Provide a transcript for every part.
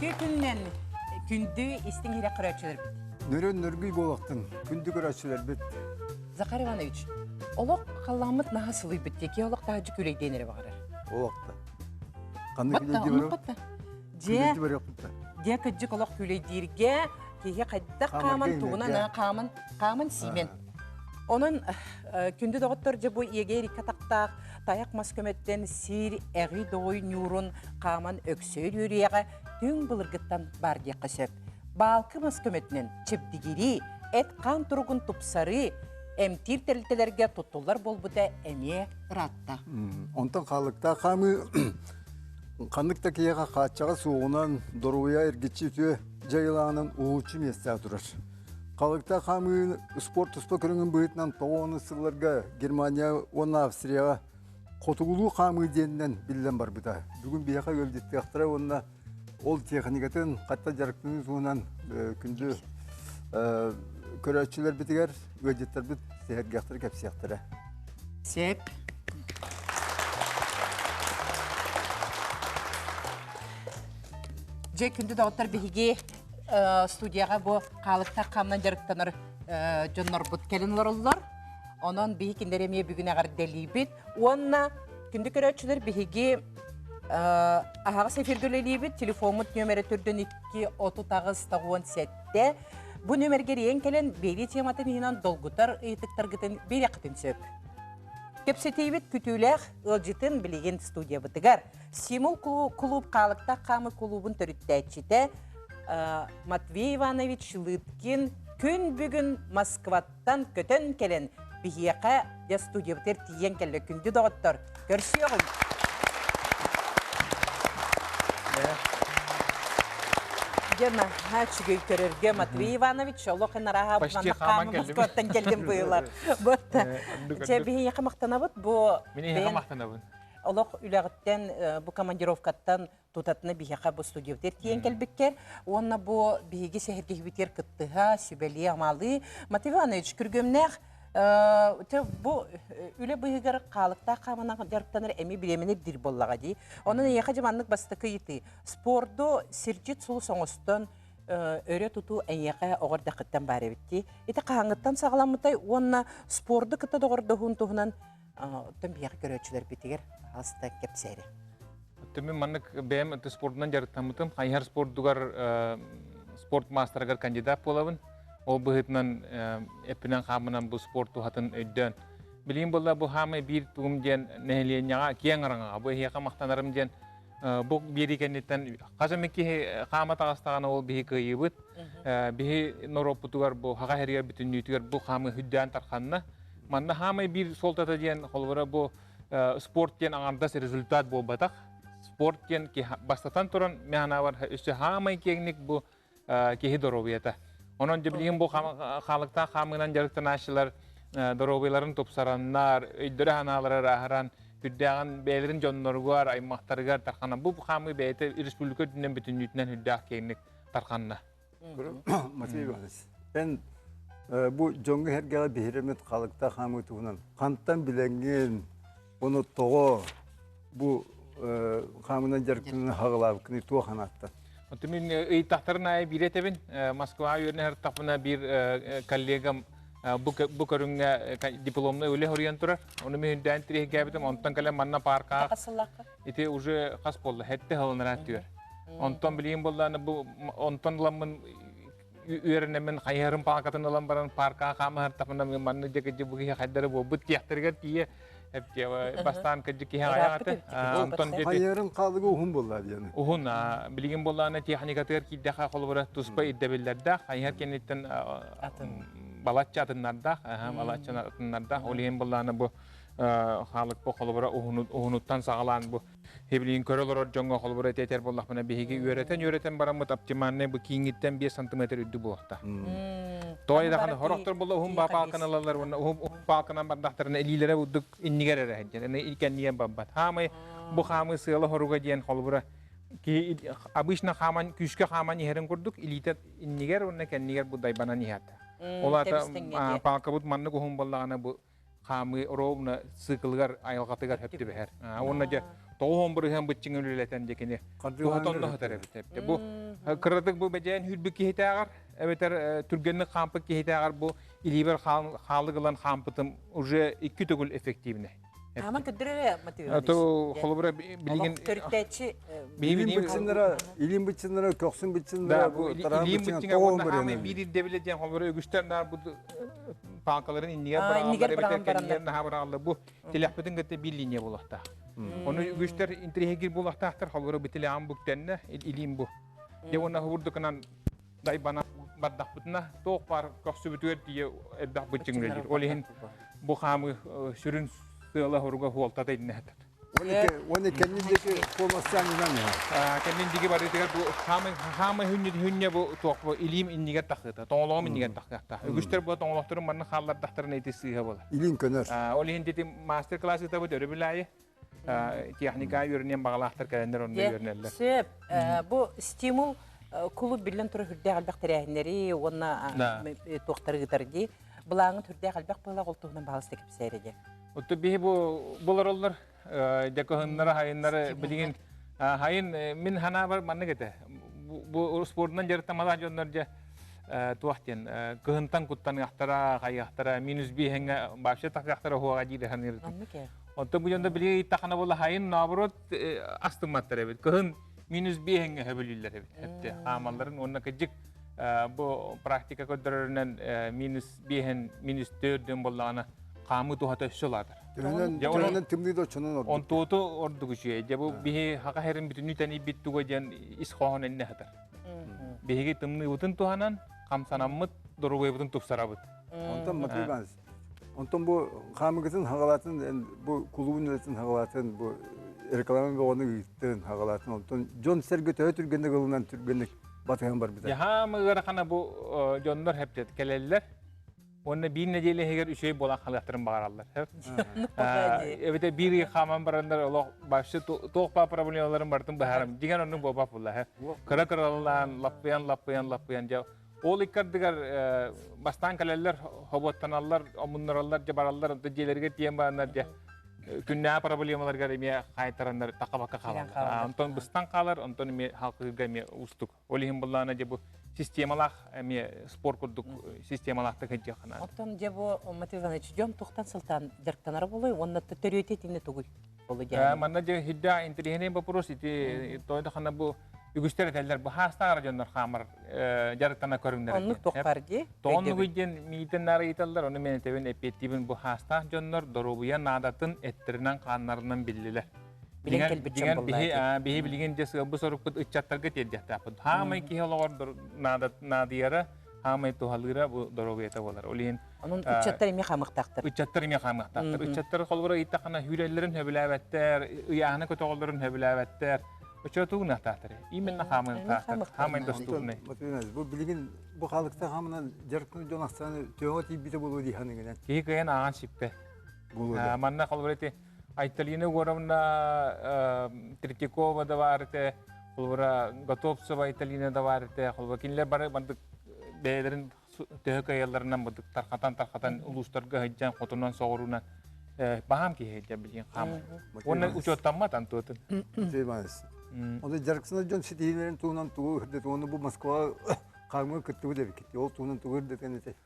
Үтүө күнүнэн күндү истиҥ иһирэх көрөөччүлэрбит. Нөрөн нөргүй буолуохтун күндү көрөөччүлэрбит. Захар Иванович, олох халлааммыт наһаа сылыйбыт дии, киһи олох таһырдьа күлэйдиэн эрэ баҕарар. Олохто. Ханна күлэйдии барыах? Дьиэ, дьиэ кырдьык олох күлэйдииргэ киһи хайдах хааман тугунан хааман хааман сиимэн. Онон күндү доҕоттор дьэ бу иэгэйэр икки атахтаах тайах мас көмөттөн сиир эҕий доҕуй ньуурун хааман өксөйөр үөрүйэҕэ түҥ былыргыттан баар диэххэ сөп. Баалкы мас көмөтүнэн чэбдигирии, эт-хаан туругун тупсарыы, эмтиир тэрилтэлэргэ туттуллар буолбута эмиэ ыраатта. Онтон хаалыктаах хаамыы ханнык да киһиэхэ хааччаҕа суоҕунан, доруобуйа эргиччи үтүө дьайыылааҕынан уһулуччу миэстэҕэ турар. Халыктаах хаамыы спорт туспа көрүҥүн быһыытынан тоҕо сылларга Германия уонна Австрияҕа хотугулуу хаамыы диэнинэн биллэн барбыта. Бүгүн биһиэхэ ыалдьыттыахтара уонна ол техникатын хатта дьарыктаныы туһунан күндү көрөөччүлэрбитигэр ыалдьыттарбыт сэһэргэхтэрэ кэпсиэхтэрэ. Сеп. Дьэ, күндү доҕоттор, биһиги студияҕа бу хаалыктаах хаамнан дьарыктанар дьоннорбут кэлин олороллор. Онон биһи кинилэри эмиэ бүгүн эҕэрдэлиибит. Уонна күндү көрөөччүлэр биһиги аһаҕас эфиргэ үлэлиибит. Телефоммут нүөмэрэ төрдөн 2 38 97. Бу нүөмэргэ эрийэн кэлэн биэрии тематын иһинэн долгутар ыйытыктаргытын биэриэххитин сөп. Кэпсэтиибит күтүүлээх ыалдьытын билигин студиябытыгар Симул кулууп хаалыктаах хаамы кулуубун төрүттээччитэ Матвей Иванович Лыткин күн бүгүн Москваттан көтөн кэлэн биһиэхэ дьэ студиябытыгар тиийэн кэллэ. Күндү доҕоттор, көрсүөҕүҥ! Дьэ, наһаа үчүгэй көрөргө Матвей Иванович олох эн арааһа Почти хааман кэллим. Москваттан кэллим быылар. Вот. Чэ, биһиэхэ махтанабыт бу. Мин эһиэхэ махтанабын. Олох үлэҕиттэн бу командировкаттан тутатына биһиэхэ бу студиябытыгар тиийэн кэлбиккэр уонна бу биһиги сэһэргэһиибитигэр кыттыһа, сүбэлии-амалыы Матвей Иванович күргүөмнээх бу үлэ быыһыгар хаалыктаах хааманан дьарыктанар эми бириэмэни ирдиир буоллаҕа дии. Онон эйиэхэ дьэ маннык бастакы ыйытыы. Спорду сирдьит сулус оҥостон өрө тутуу эйиэхэ оҕо эрдэххиттэн баар эбит дии. Ити хаһааҥҥыттан саҕаламмытай уонна спорду кытта доҕордоһуун туһунан Оттон биһиэхэ көрөөччүлэрбитигэр хаста кэпсээри. Оттон мин маннык бэйэм спордунан дьарыктаммытым. Хайыһар спордугар спорт маастарыгар кандидат буолабын. Ол быһыытынан эппинэн хаамынан бу спорт туһатын өйдөөн. Билигин буолла бу хаамай биир тугум диэн нэһилиэнньэҕэ киэҥ араҥаҕа бу эһиэхэ махтанарым диэн бу биэрии кэнниттэн хас эмэ киһи хаама таҕыстаҕына ол биһи кыайыыбыт. Биһи норуоппутугар бу хаха хэригэр бүтүннүүтүгэр бу хаамыы хүддээн тарханна. Манна хаамай биир суолтата диэн холобура бу спорт диэн аҥардас результат буолбатах. Спорт диэн бастатан туран механабар өссө хаамай киэҥник бу киһи доруобуйата. Онон дьэ билигин бу хаалыктаах хаамыынан дьарыктанааччылар доруобуйаларын тупсараннар, өйдөрө-санаалара ырааһыран, үрдээҕин бэйэлэрин дьонноругар, аймахтарыгар тарханан бу хаамыы бэйэтэ республика үрдүнэн бүтүннүүтүнэн үрдээх киэҥник тарханна. Матвей Иванович, эн бу дьоҥҥо сэргэҕэ биһирэммит халыктаах хаамыы туһунан хантан билэҥҥин, ону тоҕо бу хаамынан дьарыктанан хаҕылаабыккыный туох анааттан? Оттон мин ыйыттахтарын аайы биир этэбин. Москваҕа үөрэнэ сырыттахпына биир коллегам бу көрүҥҥэ дипломнай үлэ хоруйан турар. Ону мин үрдээн тириһиргээбитим. Онтон кэлэн манна пааркаҕа ити уже хас буолла? Хэтте сылынара түөр. Онтон билигин буоллааны бу онтон ыламмын үөрэнэммин хайыһарым паакатын ылан баран паркаҕа хаамаһартахпына манны дьэ бу киһи хайдары буолбут диэхтэригэр тиийэ бастаан кырдьык киһи аҕайаҕата онтон хайыһарын хаалыга уһун буолла диэн уһун билигин буоллаана техникатыгар киирдэхэ холобура туспа ирдэбиллэрдээх хайыһар кэнниттэн балачча атыннардаах балачча атыннардаах ол иһин буоллаана бу хаалык бу холобура уһунуттан саҕалаан бу Хибилиин көрө олорор дьоҥҥо холобура этэр буоллахпына биһиги үөрэтэн-үөрэтэн бараммыт оптимальнай бу кииҥҥиттэн 5 сантиметр үрдүк буолуохта. Тоҕо даҕаны хорохтор буолла уһун баапаалканы ылаллар уонна уһун паалканан бардахтарына илиилэрэ бурдук иннигэр эрэ сылдьар кэннигэр барбат. Хаамай бу хаамыы сыала хоруга диэн холобура киһи обычно хааман күүскэ хааман иһэрин курдук илиитэ иннигэр уонна кэннигэр бу дайбанан иһэр. Ол аата паалкабыт маннык уһун буоллаҕына бу хаамыы ровно циклыгар айылҕатыгар сөп түбэһэр. Уонна дьэ 90% быччыҥ үлэлэтэн дьэ кини туһатонно сытар эбит. Бу кыратык бу бэдьээн хүрбүт киһитээҕэр эбэтэр түргэнник хаампыт киһитээҕэр бу илиибэр хаалык ылан хаампытым уже икки төгүл эффективнэй. Хааман көрдөрөр Матвей То холобура билигин төрүттээччи илин быччыннара, илин быччыннара, көхсүн быччыннара, бу илин быччынга уонна хаамай биир ирдэбилэ диэн холобура үгүстэр наар бу паанкаларын иннигэр быраҕаллар эбэтэр кэннигэр наһаа быраҕаллар. Бу тилэхпитин кытта биир линия буолуохтаах. Ону үгүстэр интириэһиргиир буолуохтаахтар, холобура бу тилэҕим бүктэннэ, илиим бу. Дьэ уонна бурдукунан дайбана бардахпытына туох баар көхсүбүтүгэр тиийэ элбэх быччыҥ Ол иһин бу хаамыы сүрүн сыала-соруга хуолтата иннэ сытар. Уонна кэннин диэки куоластаан Кэннин диэки барыытыгар бу хаамай хаамай хүнньэ бу туох бу илиим иннигэр тахыыта, тоҥолоҕум иннигэр тахыахтаах. Үгүстэр бу тоҥолохторун манна хааллардахтарына ити сыыһа буолар. Илиин көнөр. Ол иһин дити мастер-класс ыытабыт өрөбүл аайы. Техника үөрэнэн баҕалаахтар кэлэннэр онно үөрэнэллэр. Сөп. Бу стимул кулуп биллэн турар хүрдээх элбэх тэрээһиннэри уонна туохтары ыытар дии. Былааҥҥыт хүрдээх элбэх быһыылаах ол туһунан баһаалыста кэпсээр дии. Оттон биһи бу булароллар дьакыһыннары хайыннары билигин хайын мин ханаабар маннык этэ. Бу спордунан дьарыктамалаах дьоннор дьэ туох диэн кыһынтан куттаныахтара, хайыахтара, минус биэһэҥҥэ вообще тахыахтара уһуоҕа диир саныыр. Онтон бу дьонно билигин ыйыттаххына буолла хайын наоборот астымматтар эбит. Кыһын минус биэһэҥҥэ хөбүлүүллэр эбит. Эпте хаамалларын уонна кыдьык бу практика көрдөрөрүнэн минус биэһэн минус төрдүн боллаҕына хаамыы туһата өссө улаатар. Төһөнөн тымныы да оччонон ордук. Онтуоту ордук үчүгэй. Дьэ бу биһи хака херин бүтүннүү тэнийбит туга диэн ис хоһоон эннэ сытар. Биһиги тымныыбытын туһанан хамсанаммыт, доруобуйабытын тупсарабыт. Онтон Матвей Иванович, онтон бу хаамыгытын хагалаатын, бу кулуубун үлэтин хагалаатын, бу реклама бөҕөнү ыыттын хагалаатын, онтон дьон-сэргэ төһө түргэнник ылынан түргэнник батыһан барбыта. Хаамы ыарахана бу дьоннор хэптет кэлэллэр. Уонна биир нэдиэлэ иһигэр үчүгэй буолан халыахтарын баҕараллар. Эбэтэр биир ый хааман бараннар олох вообще туох баар проблемаларын барытын быһаарам. Дигэн оннук буолбат буолла. Кыра кыралаан лаппыйан лаппыйан лаппыйан дьэ ол иккардыгар бастаан кэлэллэр, хобуоттаналлар, омуннараллар, дьэ бараллар, онто дьиэлэригэр тиийэн бараннар дьэ күннээҕи проблемаларыгар эмиэ хаайтараннар тахабакка хаалаллар. Онтон быстан хаалар, онтон эмиэ халкыырга эмиэ уустук. Ол иһин буллаана дьэ бу системалаах эмиэ спорт курдук системалаахтык сылдьыахха наада. Оттон дьэ бу Матвей Иванович дьон тухтан сылтаан дьарыктанара буолуой уонна төрүөтэ итиннэ тугуй? Манна дьэ хидда интэриэһинэй вопрос ити той да хана бу үгүстэр этэллэр бу хаастаах дьоннор хаамар дьарыктана көрүҥнэр. Оннук туохпар дии. Тоҕоннугуй диэн миитин наара ыйыталлар, ону мен этэбин эппиэттиибин бу хаастаах дьоннор доруобуйа наадатын эттэринэн хааннарынан биллилэр. Билэн кэлбит дьон буолла. Биһи билигин дьэ сыалбы сорукпут ыччаттарга тиэрдиэхтээхпит. Хаамай киһи олоҕор наадыйара, хаамай туһалыыра бу доруобуйата буолар. Ол иһин Онон ыччаттар эмиэ хаамыахтаахтар. Ыччаттар эмиэ хаамыахтаахтар. Ыччаттар холобура ыйыттаххына хүүрэллэрин сөбүлээбэттэр, ыйааһыны көтөҕөллөрүн сөбүлээбэттэр. Оччо тугунахтаахтар. Именно хаамыахтаахтар. Хаамай доступный. Бу билигин бу хаалыкта хаамынан дьарыктанар дьон ахсааны төһөҕө тиийбитэ буолуо дии саныгынан. Киһи кыайан ааҕан сиппэт. Манна холобура ити Айталина Егоровна Третьякова да баар этэ, холобура Готовцева Айталина да баар этэ, холобура кинилэр бары бандык бэйэлэрин төһө кыайалларынан бандык тархатан-тархатан улуустарга сылдьан хотунан соҕуруунан баһаам киһи сылдьар билигин хаамар. Уонна учуоттаммат антуотун. Оны дьарыксына дьон ситиһиилэрин туһунан тугу үрдэтин, оны бу Москва хаамыы кыттыбыт эбиккит. Ол туһунан тугу үрдэтин этэй?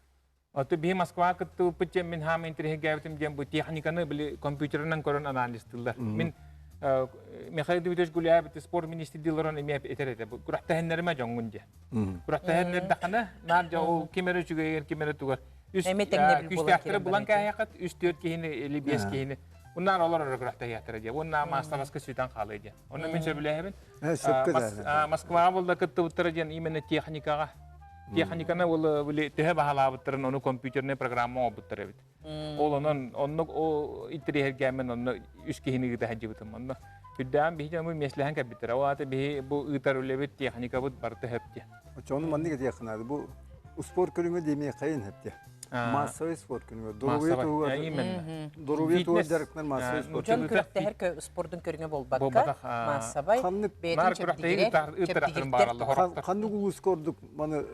Аты биһи Москваҕа кыттыбыппыт диэн мин хаама интэриэһиргээбитим диэн бу техниканы били компьютерынан көрөн анализтыыллар. Мин Михаил Дмитриевич Гуляев спорт министр дилерон эмиэ этэр этэ. Бу күрэхтэһиннэримэ дьоҥҥун диye. Күрэхтэһиннэрдэххинэ наар дьэ ол ким эрэ үчүгэйигэр ким эрэ тугар. Үс күүстээхтэри булан кээһиэххит, үс түөрт киһини или биэс киһини. Уннаар олор эрэ күрэхтэһиэхтэрэ диye. Уонна маастабаска сүтэн хаалыа диye. Онно мин сөбүлээһэбин. Москваҕа булла кыттыбыттара диэн именно техникаҕа Техниканы ол били төһө баһалаабыттарын ону компьютернай программа оҥорбуттар эбит. Ол онон оннук ол интэриэһиргээммин онно үс киһини ыыта сылдьыбытым. Онно үрдээн биһи дьоммут миэстэлэһэн кэлбиттэрэ. Ол аата биһи бу ыытар үлэбит, техникабыт барыта сөп диэн. Оччоҕуна маннык этиэххэ наада. Бу спорт көрүҥэ диэмиэххэйин сөп диэ. Массовый спорт көрүҥэ. Доруобуйа туһугар доруобуйа туһугар дьарыктанар массовый спорт. Дьон күрэхтэһэр спордун көрүҥэ буолбакка, маассабай бэйэтин чэбдигирэр Ханнык улууска ордук маны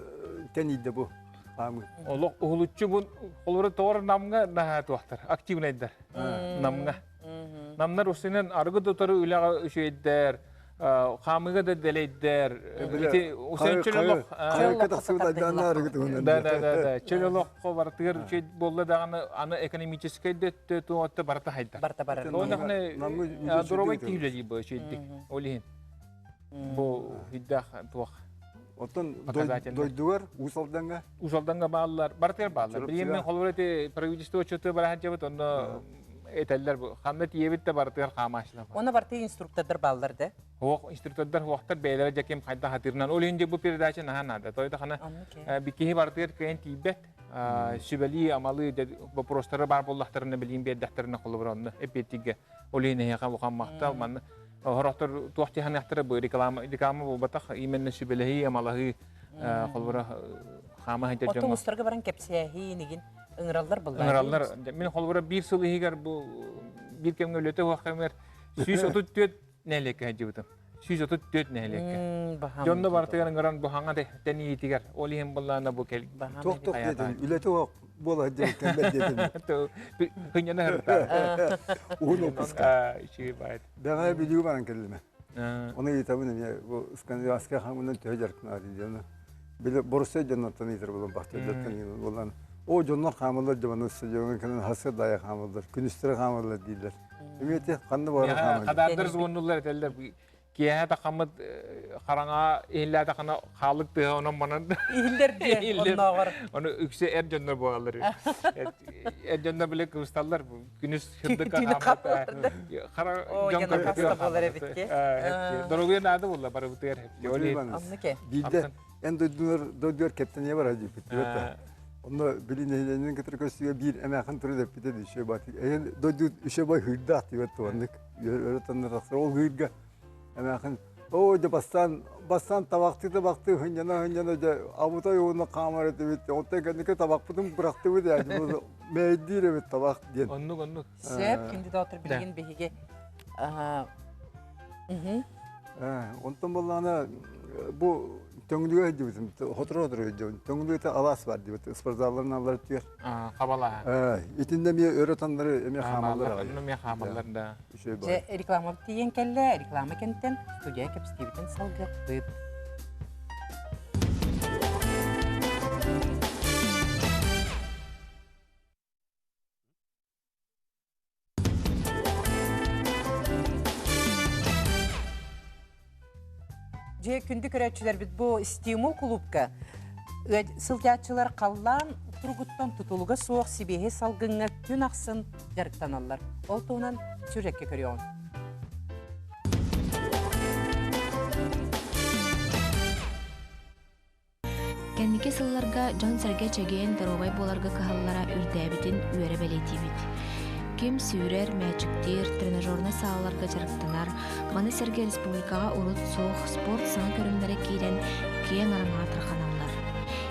тэнийдэ бу хаамыы? Олох уһулуччу бу олору тоҕор намҥа наһаа туохтар, активнайдар намҥа. Намнар устунан арыгы дотары үлэҕэ үчүгэйдэр, хаамыыга да дэлэйдэр. Ити усэн чөл олох Хайыкка тахсыбыт айдаанна арыгы туһунан. Да, да, да, да. Чөл олоххо барытыгар үчүгэй буолла даҕаны аны экономическай да өттө туох өттө барыта хайдар. Барыта барар. Ол даҕаны доруобай киһи үлэлиир бу үчүгэйдик. Ол иһин бу үйдээх туох Оттон дойдугар Уус Алдаҥҥа Уус Алдаҥҥа бааллар, барытыгар бааллар. Билигин мен холобур эти правительство отчету бара сылдьабыт, онно этэллэр бу. Ханна тиийэбит да барытыгар хаамааччылар. Онно барыты инструктордар бааллар да? Хуох инструктордар хуохтар бэйэлэрэ дьэ ким хайдах хатырынан. Ол иһин бу передача наһаа наада. Той да хана киһи барытыгар кыайан тиийбэт. Сүбэлии, амалыы вопростары бар буоллахтарына билигин биэрдэхтэринэ холобур онно эппиэттииргэ. Ол иһин эһиэхэ улахан махтал. Манна Хорохтор туох тиһаныахтара бу реклама реклама буолбатах именно сүбэлэһии, амалаһыы холобура хаама сылдьар дьоҥҥо. Оттон баран кэпсээһии инигин ыҥыраллар буллар. Ыҥыраллар. Мин холобура биир сыл иһигэр бу биир кэмҥэ үлэтэ суох кэмигэр 134 нэһилиэккэ сылдьыбытым. 134 нэһилиэккэ. Дьонно барытыгар ыҥыран бу хаҥа тэниитигэр ол иһин буллаана бу кэл. Туох туох диэтин үлэтэ суох буола сылдьыбыт кэмбэр диэтин. Хынньана сырыттаа. Уһун отпуска. Үчүгэй баайт. Бэҕэһээ Бүлүүгэ баран кэллим. Ону ыйытабын эмиэ бу скандинавскай хаамынан төһө дьарыктанаатын диэн. Били борусай дьоннортон ыйытар буолан бахтыйдартан буолан о дьоннор хаамаллар дьабаны стадиоҥҥа кэлэн хасыар дайа хаамаллар, күнүстэрэ хаамаллар дииллэр. Эмиэ ти ханна баҕарар хаамаллар. Хадаардыр звоннулар этэллэр киэһэ тахаммыт хараҥа иһиллээтэххинэ хаалык тыаһа онон манан иһиллэр диэн оннооҕор ону үксэ эр дьоннор буолаллар эр дьоннор били кыбысталлар күнүс сырдыкка хааммыт хара дьон көрбүтүгэр буолар эбит доруобуйа наада буолла барыбытыгар биирдэ эн дойдугар дойдугар кэптэние барар диэбит онно били нэһилиэнньэнин кытары көрсүүгэ биир эмээхин туран эппитэ үшө бат эйэн дойду үшө бай хыырдаах диэбит туоннык өрө таннар тахсар ол хыырга эмээхин оо дьэ бастаан бастаан табахтыы табахтыы хынньана хынньана дьэ абытай уонна хаамар этибит онтон кэнники табахпытын бырахтыбыт ээ мэйдиир эбит табах диэн оннук оннук сөп күндү доҕоттор билигин биһиги Онтон буоллаҕына бу Төҥүлүгэ сылдьыбытым, сотору-сотору сылдьабын. Төҥүлүгэтэ алаас баар диэбит, спортзалларын аллар өттүгэр. Хабалаа. Итиннэ эмиэ өрө таннары эмиэ хаамаллар аҕай. Эмиэ хаамаллар да. Дьэ, реклама тиийэн кэллэ, реклама кэнтэн студия кэпсэтиибитин салгыахпыт. Дьэ, күндү көрөөччүлэрбит бу Стимул кулуупка сылдьааччылар халлаан туругуттан тутулуга суох сибиэһэй салгыҥҥа күн ахсын дьарыктаналлар. Ол туһунан сюжекке көрүөҕүҥ. Кэнники сылларга дьон-сэргэ чэгиэн доруобай буоларга кыһаллара үрдээбитин үөрэ бэлиэтиибит. Ким сүүрэр, мээчиктиир, тренажернай саалаларга дьарыктанар, маны сэргэ республикаҕа урут суох спорт саҥа көрүҥнэрэ киирэн киэҥ араҥаҕа тарҕаналлар.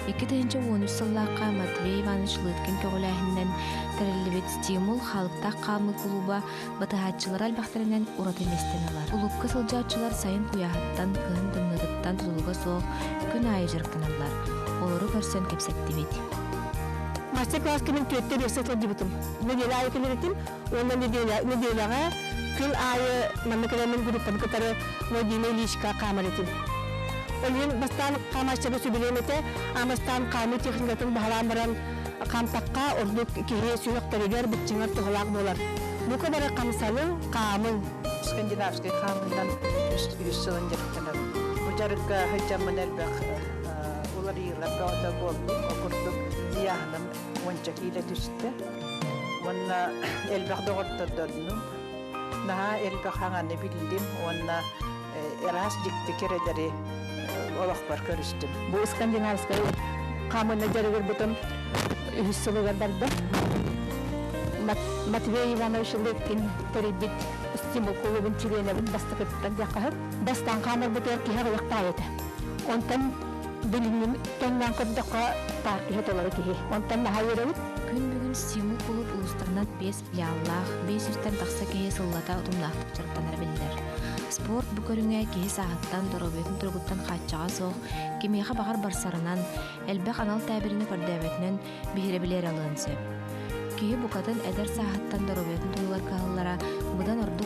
2013 сыллаахха Матвей Иванович Лыткин көҕүлээһининэн тэриллибит «Стимул» хаалыктаах хаамыы кулууба Батыһааччылара элбэхтэринэн ураты миэстэни ылар. Кулуупка сылдьааччылар сайын куйааһыттан, кыһын тымныытыттан тутулуга суох күн аайы дьарыктаналлар. Олору көрсөн кэпсэттибит. Мастер-класска мин түөртэ биэсэ сылдьыбытым. Неделя аайы кэлэр этим. Уонна неделяҕа күн аайы манна кэлэммин группаны кытары Владимир Ильичка хаамар этим. Ол иһин бастаан хаамааччыга сөбүлүөм этэ. Аан бастаан хаамыы техникатын баһылаан баран хаамтахха ордук киһи сүһүөхтэригэр, быччыҥар туһалаах буолар. Бука бары хамсаныҥ, хаамыҥ. Скандинавскай хаамыынан үс сылын дьарыктанабын. Бу дьарыкка сылдьаммын элбэх уларыйыылар бөҕөтө буоллум. Ол курдук ыйааһыным уонча киилэ түстэ. Уонна элбэх доҕоттордоннум. Наһаа элбэх хаҥаны биллим уонна ыраас дьикти кэрэлэри олохпор көрүстүм. Бу скандинавскай хаамыына дьарыгырбытым үһүс сылыгар барда. Матвей Иванович Лыткин тэрийбит стимул кулуубун чилиэнэбин бастакыттан диэххэ Бастаан хаамарбытыгар киһи аҕыйахтаах этэ. Онтон билиҥҥин тэҥнээн көрдөххө паар киһи толору киһи. Онтон наһаа үөрэбит. Күн бүгүн стимул кулууп улуустарынан биэс филиаллаах, биэс сүүстэн тахса киһи сыллата утумнаахтык дьарыктанара биллэр. Спорт бу көрүҥэ киһи сааһыттан, доруобуйатын туругуттан хааччаҕа суох, кимиэхэ баҕар барсарынан, элбэх анал тээбирини көрдөөбөтүнэн биһирэбили эрэ ылыан сөп. Киһи букатын эдэр сааһыттан доруобуйатын туһугар кыһаллара быдан ордук.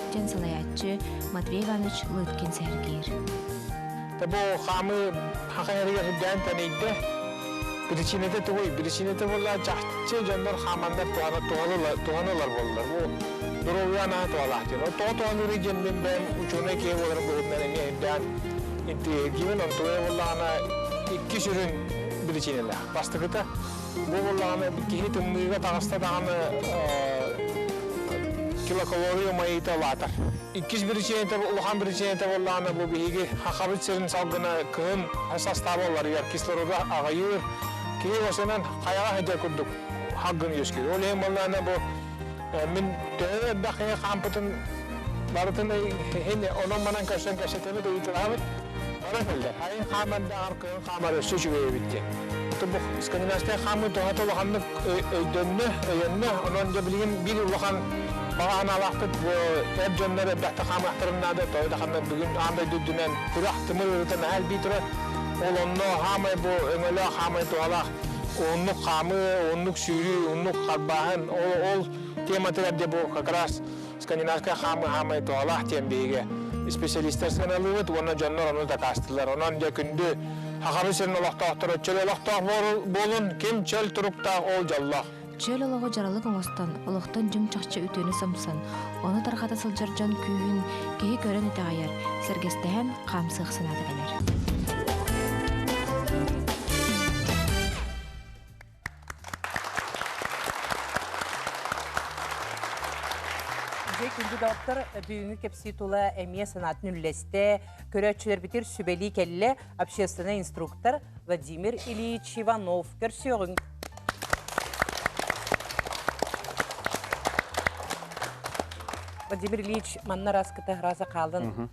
салайааччы Матвей Иванович Лыткин сэһэргиир. Бу хаамыы хаха эригэр үрдээн тэнийдэ. Причинэтэ тугуй? Причинэтэ буолла чахчы дьоннор хааманнар туһанылар буоллар. Бу доруобуйа анаан туһалаах диэн. Тоҕо туһалыырый диэн мин бэйэм учуонай киһи буоларым быһыытынан эмиэ үрдээн интириэһиргиибин. Онтугай буоллаҕына икки сүрүн причинэлээх. Бастакыта бу буоллаҕына киһи тымныыга таҕыста даҕаны килокалория умайыыта улаатар. Иккис биричиинэтэ, улахан биричиинэтэ буоллаҕына бу биһиги Хахабыт сирин салгына кыһын састааба уларыйар, кислорода аҕыйыыр, киһи осынан хайаҕа сылдьар курдук хаггын үөскүүр. Ол иһин буоллаҕына бу мин төһө элбэх киһи хаампытын барытын иһин онон-манан көрсөн кэпсэтэбит, ыйыталаһабыт. Бара кэллэр. Айын хаамардаҕар кыһын хаамар өссө үчүгэй эбит диэн. Бу скандинавскай хаамыы туһата улаханнык өйдөннө, өйөннө. Онон дьэ билигин биир улахан баҕа санаалаахпыт бу эр дьоннор элбэхтэ хаамыахтарын наада. Тоҕо да ханна бүгүн аан дойду үрдүнэн күрэх тымыр ыарыыта наһаа элбии турар. Ол онно хаамай бу өҥөлөөх, хаамай туһалаах уһуннук хаамыы, уһуннук сүүрүү, уһуннук харбааһын ол ол тематыгар дьэ бу как раз скандинавскай хаамыы хаамай туһалаах диэн биһиги специалистар сыаналыыбыт уонна дьоннор ону дакаастыылар. Онон дьэ күндү Сахабыт сирин олохтоохторо чөл олохтоох буолун, ким чөл туруктаах ол дьоллоох. Чөл олоҕу дьаралык оҥостон, олохтон дьиҥ-чахчы үтүөнү сомсон, ону тарҕата сылдьар дьон күүһүн киһи көрөн итэҕэйэр, сэргэстэһэн хаамсыах санаата кэлэр. Дьэ, күндү доктор, бүгүҥҥү кэпсии тула эмиэ санаатын үллэстэ, көрөөччүлэрбитигэр сүбэлии кэллэ общественный инструктор Владимир Ильич Иванов. Көрсүөҕүҥ. Владимир Ильич, манна раскыта раза хаалын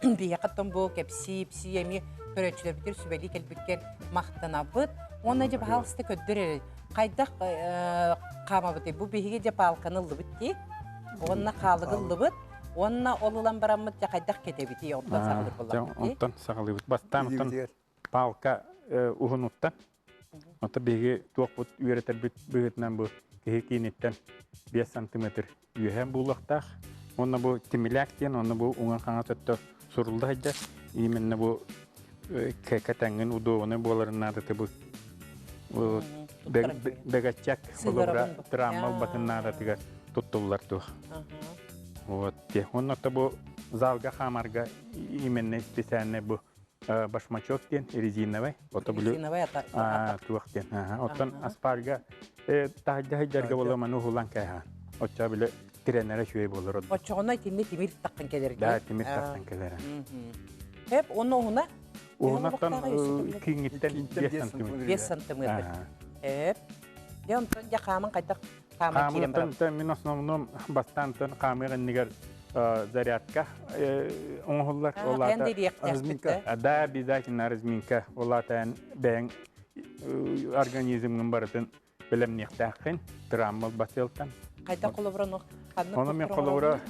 биһиэхэ бу кэпсии, пси эмиэ көрөөччүлэрбитигэр сүбэлии кэлбиккэр махтанабыт. Уонна дьэ баһаалыста көрдөр эрэ. Хайдах хаамабытый? Бу биһиги дьэ палканы ыллыбыт дии. Уонна хаалыгы ыллыбыт. Уонна ол ылан бараммыт дьэ хайдах кэтэбитий? Онтон саҕалыыр буоллахпыт дии. Онтон саҕалыыбыт. Бастаан оттон палка уһунуттан. Оттон биһиги туохпут үөрэтэрбит быһыытынан бу киһи кииниттэн 5 сантиметр үөһэ буолуохтаах. Уонна бу тимилээк диэн, онно бу уҥан хаҥас өттө сурулла сылдьар. Именно бу кэтэҥҥин удобный буоларын наадата бу бэгаччак холобура травма ылбатын наадатыгар туттуллар туох. Вот. Онно бу залга хаамарга именно специальный бу башмачок диэн резиновый. Резиновый туох диэн. Оттон аспарга таһырдьа сылдьарга буола маны уһулан кээһэ. Оччо бile тирэнэрэ үчүгэй буолар. Оччоҕуна итиннэ тимир таххан кэлэр. Да, тимир таххан кэлэр. Хеп, онно уһуна? Уһунаттан киҥиттэн 5 сантиметр. 5 сантиметр. Хеп. Дьэ, онтон дьэ хааман хайдах хааман киирэн барабын? Мин основном бастаантан хаамыах иннигэр зарядка оҥоһуллар. Разминка. Да, обязательно разминка. Ол аата бэйэҥ организмҥын барытын бэлэмниэхтээххин, травма ылбатыалтан. Хайдах холобура Ону мен холобура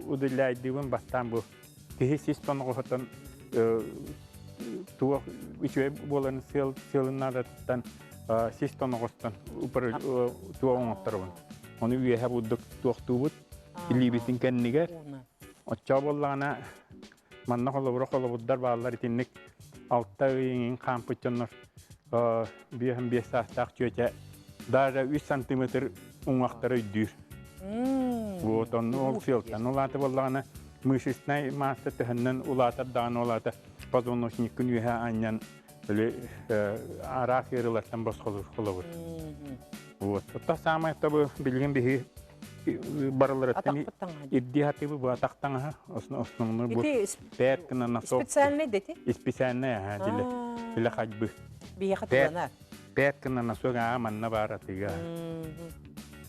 уделяйдыыбын бастаан бу киһи сис тоноҕоһотон туох үчүгэй буоларын сыал сыалын наадатыттан сис тоноҕостон туох оҥотторобун. Ону үөһэ бурдук туохтуубут илиибитин кэннигэр. Оччоо буоллаҕына манна холобура холобурдар бааллар итинник алта ыйын хаампыт дьоннор биэһин биэс саастаах чүөчэ даже үс сантиметр уҥуохтара өйдүүр. Вот онну ол сыалтан улаата буоллаҕына мышечнай масса төһөннөн улаатар даҕаны улаата позвоночниккын үөһэ анньан араас ыарыылартан босхолуур холобур. Вот. Это самое тобы билигин биһи барыларыттан ирдии хатыбы бу атах таҥаһа основной бу пять гына носок. Специальный дети? Специальный, ага, диле. Диле ходьбы. Биһиэхэ тылана. Пять гына носок аа манна баар атыга.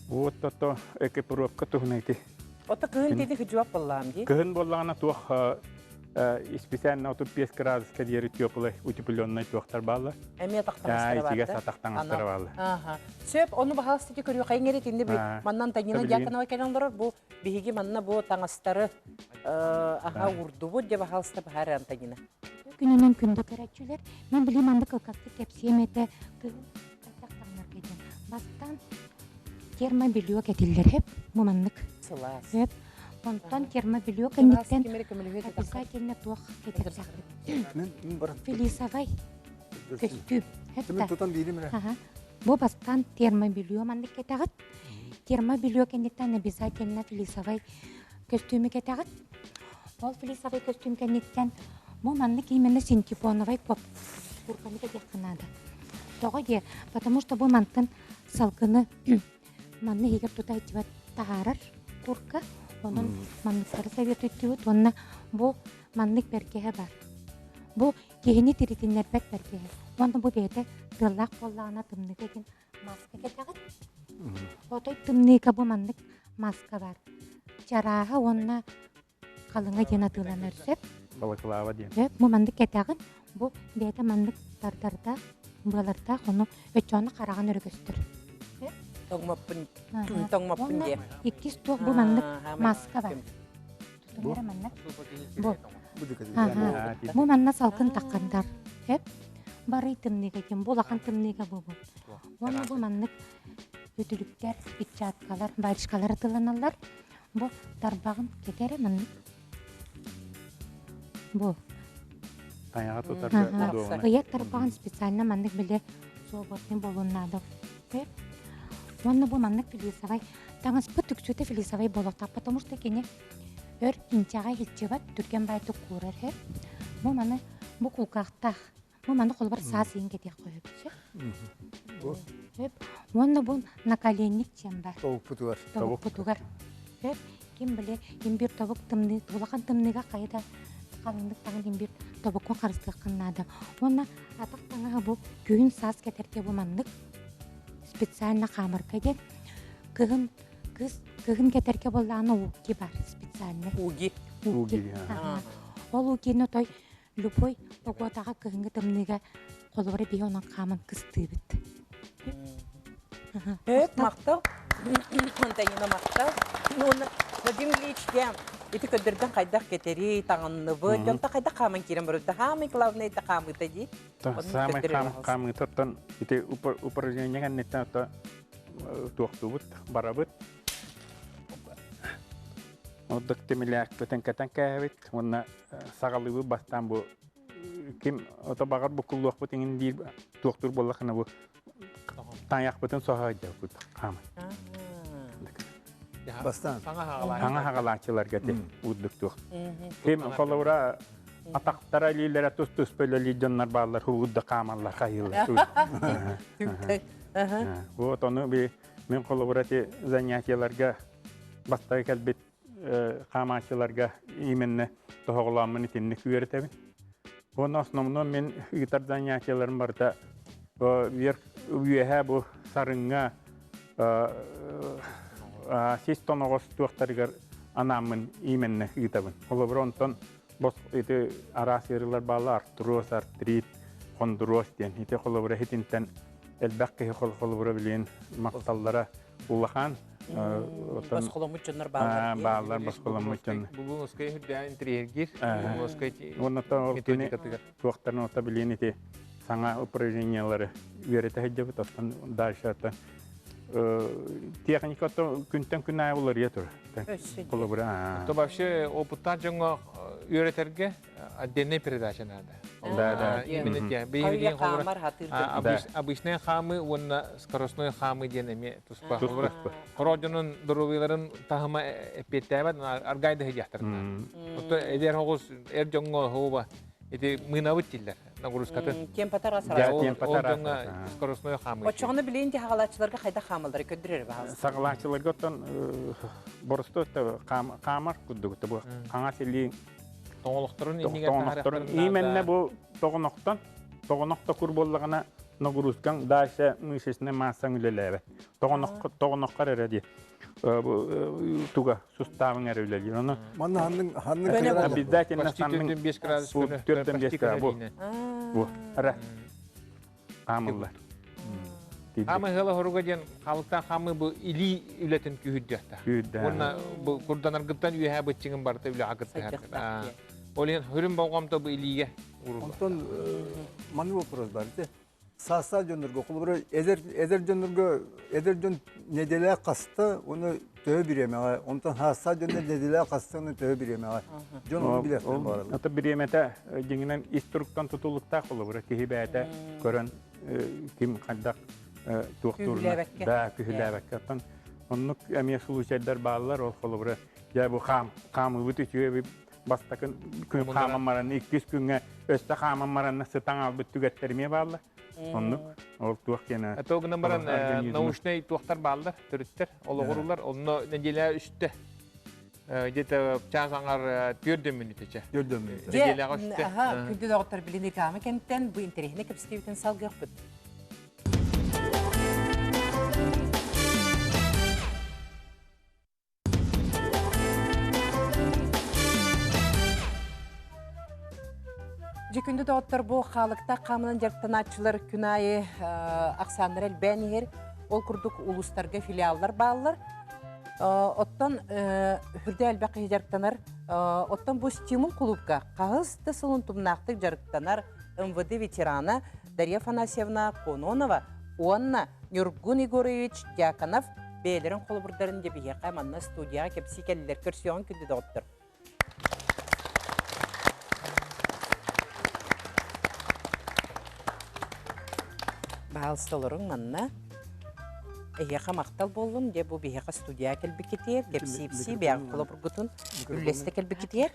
Вот то экипировка туһунан ити. Ото кыһын тиди хыдьуап боллаам ди. Кыһын боллаҕына туох специально 35 градуска диэри теплый утепленный туохтар бааллар. Эмиэ атах таҥастара бааллар. Итигэ атах таҥастара бааллар. Сөп, ону баһаалыста ити көрүөххэ иҥэри итинни манна Антонина Дьяконова кэлэн олорор бу биһиги манна бу таҥастары аха уурдубут де баһаалыста баһаар Антонина. Күнүнэн күндү көрөөччүлэр, мен билим маннык кылгастык кэпсиэм этэ кыһын хайдах таҥнарга диэн. Бастаан термобелье кэтиллэр хеп, бу маннык. Сылаас. Хеп. Онтон термобелье кэнниттэн обязательно туох кэтэрдэхпит. Фелисовай көстүүм. Тутан биирим эрэ. Бу бастаан термобелье маннык кэтэҕит. Термобелье кэнниттэн обязательно флисовай көстүүмү кэтэҕит. Ол флисовай көстүүм кэнниттэн бу маннык именно синтепоновай курканы кэтиэххэ наада. Тоҕо диэ? Потому что бу мантан салгыны манна иһигэр тута итибэт таһаарар курка. Онон манныктары советуйдуубут уонна бу маннык бэргэһэ бар. Бу киһини тиритиннэрбэт бэргэһэ. Уонна бу бэйэтэ тыаллаах буоллаҕына тымныыга игин маска кэтэҕит. Отой тымныыга бу маннык маска бар. Чарааһа уонна халыҥа диэн атыыланар сөп. Балаклава диэн. Сөп. Бу маннык кэтэҕин. Бу бэйэтэ маннык тардардаах, быалардаах, ону өччөөнү хараҕын өрө көстөр. Тоҥмоппун, тоҥмоппун диэ. Иккис туох бу маннык маска бар. Бу маннык. Бу. Бу манна салгын таххандар. Хөп. Барый тымныыга ким бу улахан тымныыга бу бу. Уонна бу маннык үтүлүктэр, перчаткалар, бачкалар атыланаллар. Бу тарбаҕын кэтэрэ маннык. Бу. Тайаҕа тутарга удобно. Ыйар тарбаҕын специально маннык биле свободный болуон наада. Уонна бу маннык флисовай таҥаспыт үксүтэ флисовай буолуохтаах, потому что кини өр инчэҕэй илдьибэт, түргэн баайдык куурар иһэр. Бу маны бу кулгаахтаах. Бу маны холобур саас иһин кэтиэх сөп. Сөп. Уонна бу наколенник диэн бар. Тобукпутугар. Тобукпутугар. Сөп. Ким биле имбир тобук тымныы, улахан тымныыга хайда халыҥнык таҥын имбир тобуккун харыстыаххын наада. Уонна атах таҥаһа бу күһүн саас кэтэргэ бу маннык специально хаамарка диэн кыһын кыс кыһын кэтэргэ буоллаҕына уги бар специально. Уги. Уги. Ол угины той любой погодаҕа кыһыҥҥы тымныыга холобура биһи онон хааман кыстыыбыт. Өт махтал. Антонина махтал. Уонна Владимир Ильич диэн ити көрдөргөн хайдах кэтэрий, таҥынныбыт, дьонто хайдах хааман киирэн барбыт. Хаамый главное это хаамыыта дии. Самый хаамыытаттан ити упражнение кэнниттэн ото туохтуубут, барабыт. Ордук тимилээкпитин кэтэн кээһэбит уонна саҕалыыбыт бастаан бу ким ото баҕар буккуллуохпут иҥин диир туохтуур буоллахына бу тайахпытын соһо сылдьабыт хааман. Бастаан. Саҥа хаҕалааччыларга ти урдук туох. Ким холобура атахтара илиилэрэ тус-туспа үлэлиир дьоннор бааллар хугудда хаамаллар хайыылар. Вот ону би мен холобура ти занятияларга бастакы кэлбит хаамааччыларга именно тоһоҕолооммун итинник үөрэтэбин. Уонна основном мен ыытар занятияларым барыта вверх үөһэ бу сарыҥҥа сис тоноҕос туохтарыгар анааммын именно ыытабын. Холобура онтон бос ити араас ыарыылар бааллар артроз, артрит, хондроз диэн. Ити холобура хитинтэн элбэх киһи холобура билин махталлара улахан. Босхоломмут дьоннор бааллар. Бааллар босхоломмут дьоннор. Булгуновскай үрдээн интриэргир. Булгуновскай Уонна методикатыгар. Туохтарын ота билин ити саҥа упражнениялары үөрэтэ сылдьабыт. Оттон дальше это техника күнтэн күн аайы уларыйа турар. Холобура. То вообще опыттаах дьоҥҥо үөрэтэргэ отдельная передача надо. Да, да. Именно те. Обычные хаамыы уонна скоростной хаамыы диэн эмиэ туспа. Хоро дьонун доруобуйаларын таһыма эппиэттээбэт аргайды сылдьахтарына. Отто эдэр оҕус эр дьоҥҥо хоба ити мыынабыт дииллэр нагрузкатын. Темпатара Ол дьоҥҥо скоростной хаамыы. Оччоҕуна билигин хаҕалааччыларга хайдах хаамаллары көрдөрөр баҕас. Саҕалааччыларга оттон боростуой хаамар курдук бу хаҥас илии тоҥолохторун тоҥолохторун именно бу тоҕонохтон тоҕонох токур буоллаҕына нагрузкаҥ дальше мышечный массаҥ үлэлээбэт тоҕоноххор эрэ дии туга суставың эрэ үлэлиир ону манна ханнык ханнык обязательно Почти 4,5 градус 4,5 градус бу бу ара хаамыллар Хаамы ыла хоруга диэн халыктан хаамы бу илии үлэтин күүһүрдүөхтээх. Уонна бу курданаргыттан үөһээ быччыҥын барыта үлэҕэ кыттыһар. Ол иһин хүрүн болҕомто бу илиигэ уруллар. Онтон маннык вопрос бар. Саастаах дьоннорго, холобура, эдэр, эдэр дьоннорго, эдэр дьон нэдиэлэ хаста, уонна төһө бириэмэҕэ, онтон саастаах дьоннор нэдиэлэ хаста, уонна төһө бириэмэҕэ. Дьон ону билиэхтэрин баҕараллар. Ата бириэмэтэ дьиҥинэн ис туруктан тутулуктаах холобура киһи бэйэтэ көрөн ким хайдах туохтуурунан да күһүлээбэккэ. Оттон оннук эмиэ случайдар бааллар ол холобура дьэ бу хаам хаамыыбыт үчүгэй бастакы күн хааман баран иккис күҥҥэ өссө хааман баран сытан албыт түгэттэр эмиэ бааллар. Оннук ол туох диэн То гынан баран научнай туохтар бааллар, төрүттэр, олоҕурулар. Онно нэдиэлэ үстэ где-то час аңар түөрдөн мүнүүтэ. Түөрдөн мүнүүтэ. Нэдиэлэҕэ үстэ. Аха, күндү доҕоттор билин реклама кэнтэн бу интэриэһинэй кэпсэтиибитин салгыахпыт. Дьэ күндү доҕоттор бу хаалыктаах хаамынан дьарыктанааччылар күн аайы ахсааннара элбээн иһэр. Ол курдук улуустарга филиаллар бааллар. Оттон үрдэ элбэх киһи дьарыктанар. Оттон бу стимул кулуупка хаһыс да сылын тумнаахтык дьарыктанар МВД ветерана Дарья Афанасьевна Кононова уонна Ньургун Егорович Дьяконов бэйэлэрин холобурдарын дьэ биһиэхэ манна студияҕа кэпсии кэллилэр. Көрсүөҕүҥ күндү доҕоттор. Баһаалыста олоруҥ манна. Эһиэхэ махтал буоллун, дьэ бу биһиэхэ студияҕа кэлбиккитигэр, кэпсиипсии бэйэҕит холобургутун үллэстэ кэлбиккитигэр.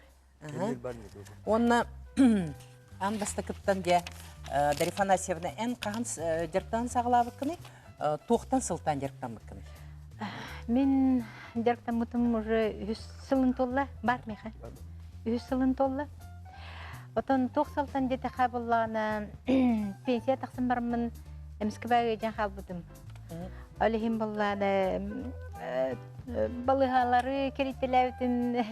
Уонна аан бастакыттан дьэ Дарья Афанасьевна, эн хаһан дьарыктанан саҕалаабыккыный? Туохтан сылтаан дьарыктаммыккыный? Мин дьарыктаммытым уже үһүс сылын туолла, бар миэхэ. Үһүс сылын туолла. Отон туох сылтан диэтэхэ буоллаҕына, пенсия тахсан бараммын эмискэ ыалдьан хаалбытым. Ол иһин буоллаҕына балыыһалары кэрийтэлээбитим,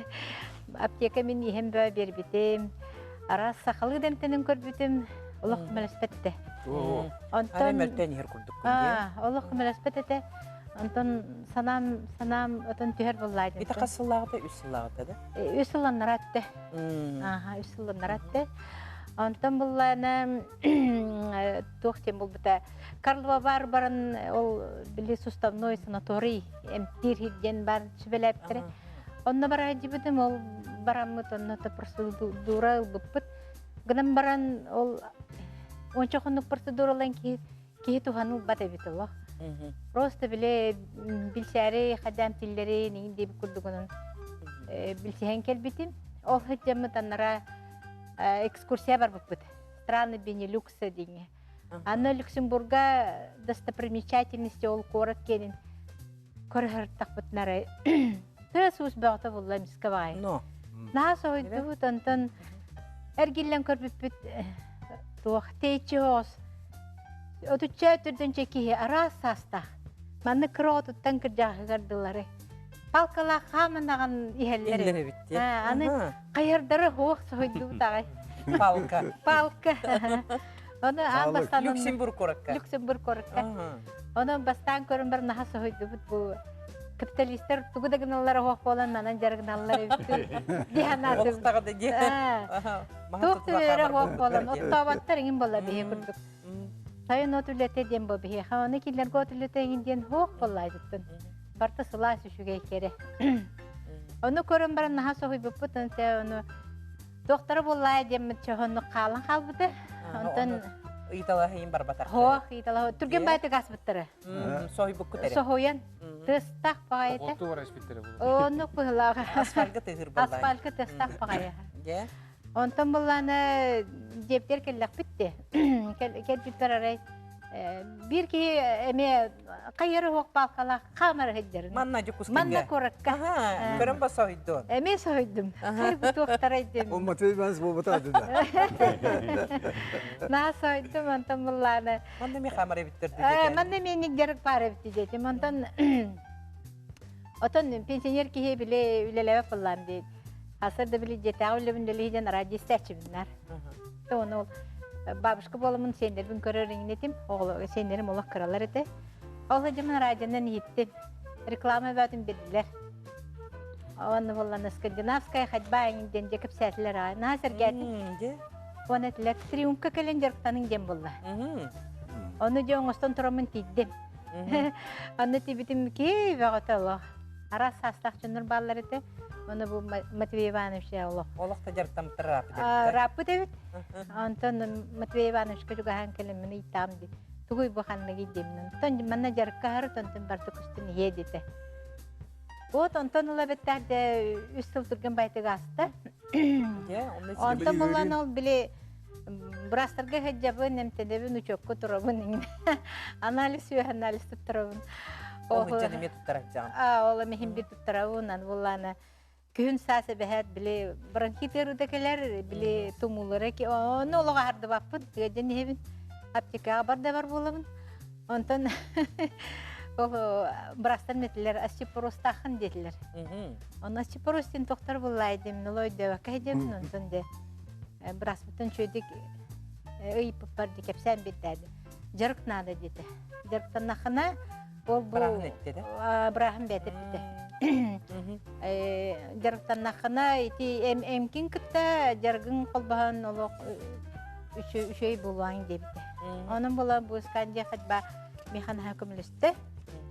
аптека мин иһэн бөҕө биэрбитим. Араас сахалыы да эмтэнэн көрбүтүм, олох көмөлөспөт этэ. Онтон мөлтөөн иһэр курдуккун дии. Олох көмөлөспөт этэ. Онтон санаам санаам отон түһэр буоллаа дии. Ити хас сыллааҕыта? Үс сыллааҕыта да? Үс сылланнара этте. Ааха, үс сылланнара этте. Онтон буллаана туох диэн буолбута Карлова бар баран ол били суставной санаторий эмтиир диэн бар сүбэлээбиттэрэ. Онно бара дьибитим ол бараммыт онно то процедура ылбыппыт. Гынан баран ол онча хонук процедуралан киһи киһи туһан ылбат эбит олох. Просто били билсээри хадам тиллери нин диэбит курдугунан билсиһэн кэлбитим. Ол сылдьаммыт аннара экскурсия барбыппыт. Страны Бенилюкса диҥҥэ. Аны Люксембурга достопримечательности ол куорат киэнин көрөһөртахпытынары тыас уус бөҕөтө булла эмискэ баҕайы. Но. Наһаа соһуйдубут, онтон эргиллэн көрбүппүт туох тэйиччи оҕус отучча түрдүнчэ киһи араас саастаах. Маннык кыра оҕотуттан кырдьаҕаһыгар дылары. Палкалаах хааманаҕын иһэллэр. Иһэллэр эбит дии. Аны хайардары суох соһуйдубут аҕай. Палка. Палка. Ону аан бастаан Люксембург куоракка. Люксембург куоракка. Онон бастаан көрөн бар наһаа соһуйдубут бу капиталистар тугу да гыналлар оһох буолан манан дьарыгыналлар эбит дии санаатым. Олохтоҕо да дии. Туох да үөрэ оһох буолан оттооботтор иҥин буолла биһи курдук. Сайын от үлэтэ диэн бу биһиэхэ оны кинилэргэ от үлэтэ иҥин диэн суох буолла дьыттын. Барта сылаас үчүгэй кэрэ. Ону көрөн баран наһаа соһуйбуппут, ону Туохтара буоллаа диэммит чоһоннук хаалан хаалбыта. Онтон ыйыталаһыйын барбатах. Хоох ыйыталаһы түргэн баайтык аспыттара. Соһуйбуккут эрэ. Соһуйан тыстах баҕайыта. Оннук быһылаах. Асфалька тыһыр буоллаа. Асфалька тыстах баҕайы. Дьэ. Онтон буллаана дьиэптэр кэллэхпит де. Кэлбиттэр арай биир киһи эмиэ хайыр уһук палкалаах хаамар сылдьарын. Манна Дьокуускайга. Манна куоракка. Аха, көрөн ба соһуйдун. Эмиэ соһуйдум. Хай бу туохтарай диэн. Ол Матвей Иванович буолбата да. Наа соһуйдум, онтон буллааны. Манна ми хаамар эбиттер дии. Манна миэнник дьарык баар эбит диэтим. Онтон отон пенсионер киһи били үлэлээбэт буллаан диэн. Хасыр да били дьиэтээҕи үлэбин үлэлии диэн радио истээччибиннэр. Оны ол бабушка буоламмын сиэннэрбин көрөр иҥнэтим. Оҕолор сиэннэрим олох кыралар этэ. Ол сылдьаммын радионан иһиттим. Реклама бөтүн биллэр. Онно буоллана скандинавская ходьба эҥин диэн дьэ кэпсээтилэр аҕай. Наһаа сэргээтим. Уонна этилэр триумфка кэлэн дьарыктаныҥ диэн буолла. Оны дьэ оҥостон тураммын тиийдим. Аны тиийбитим ки бөҕөтө олох. Араас саастаах дьоннор бааллар этэ. Оны бу Матвей Иванович олох. Олох да дьарыктаммыттар ырааппыт эбит. Ырааппыт эбит. Онтон Матвей Ивановичка чугаһаан кэлэммин ыйытаам дии. Тугуй бу ханныгый диэмин. Онтон манна дьарыкка аһары онтон барыта көстөн иһиэ диэтэ. Вот онтон ыла бэттээх дэ үс сыл түргэн байтыга ааста. Онтон булан ол били бырастарга сылдьабын, эмтэнэбин, учуокка турабын, анализ үөһэ анализ туттарабын. Ол ыдьан эмиэ туттарар Аа, ол эмиһин бир туттарабын, аны буллаана күһүн саас эбэһээт били бронхит ыарыыта кэлэр, били тумуулара ону олох аһардыбаппын, тыадьан иһэбин, аптекаҕа бар да бар буолабын. Онтон ол бырастар этилэр остеопорозтааххын диэтилэр. Онно остеопороз диэн тохтор буллаай диэмин, ол өйдөөбөккө сылдьабын, онтон дьэ быраспыттан үчүгэйдик ыйыппыппар дии кэпсээн биэрдээди. Дьарык наада диэтэ. Дьарыктаннаххына ол бу бырааһын бэйэтэ эппитэ. Дьарыктаннаххына ити эмкин кытта дьарыгын холбоһон олох үчүгэй буолуоҥ диэбитэ. Онон була бу Скандия ходьба миэхэ наһаа көмөлөстө.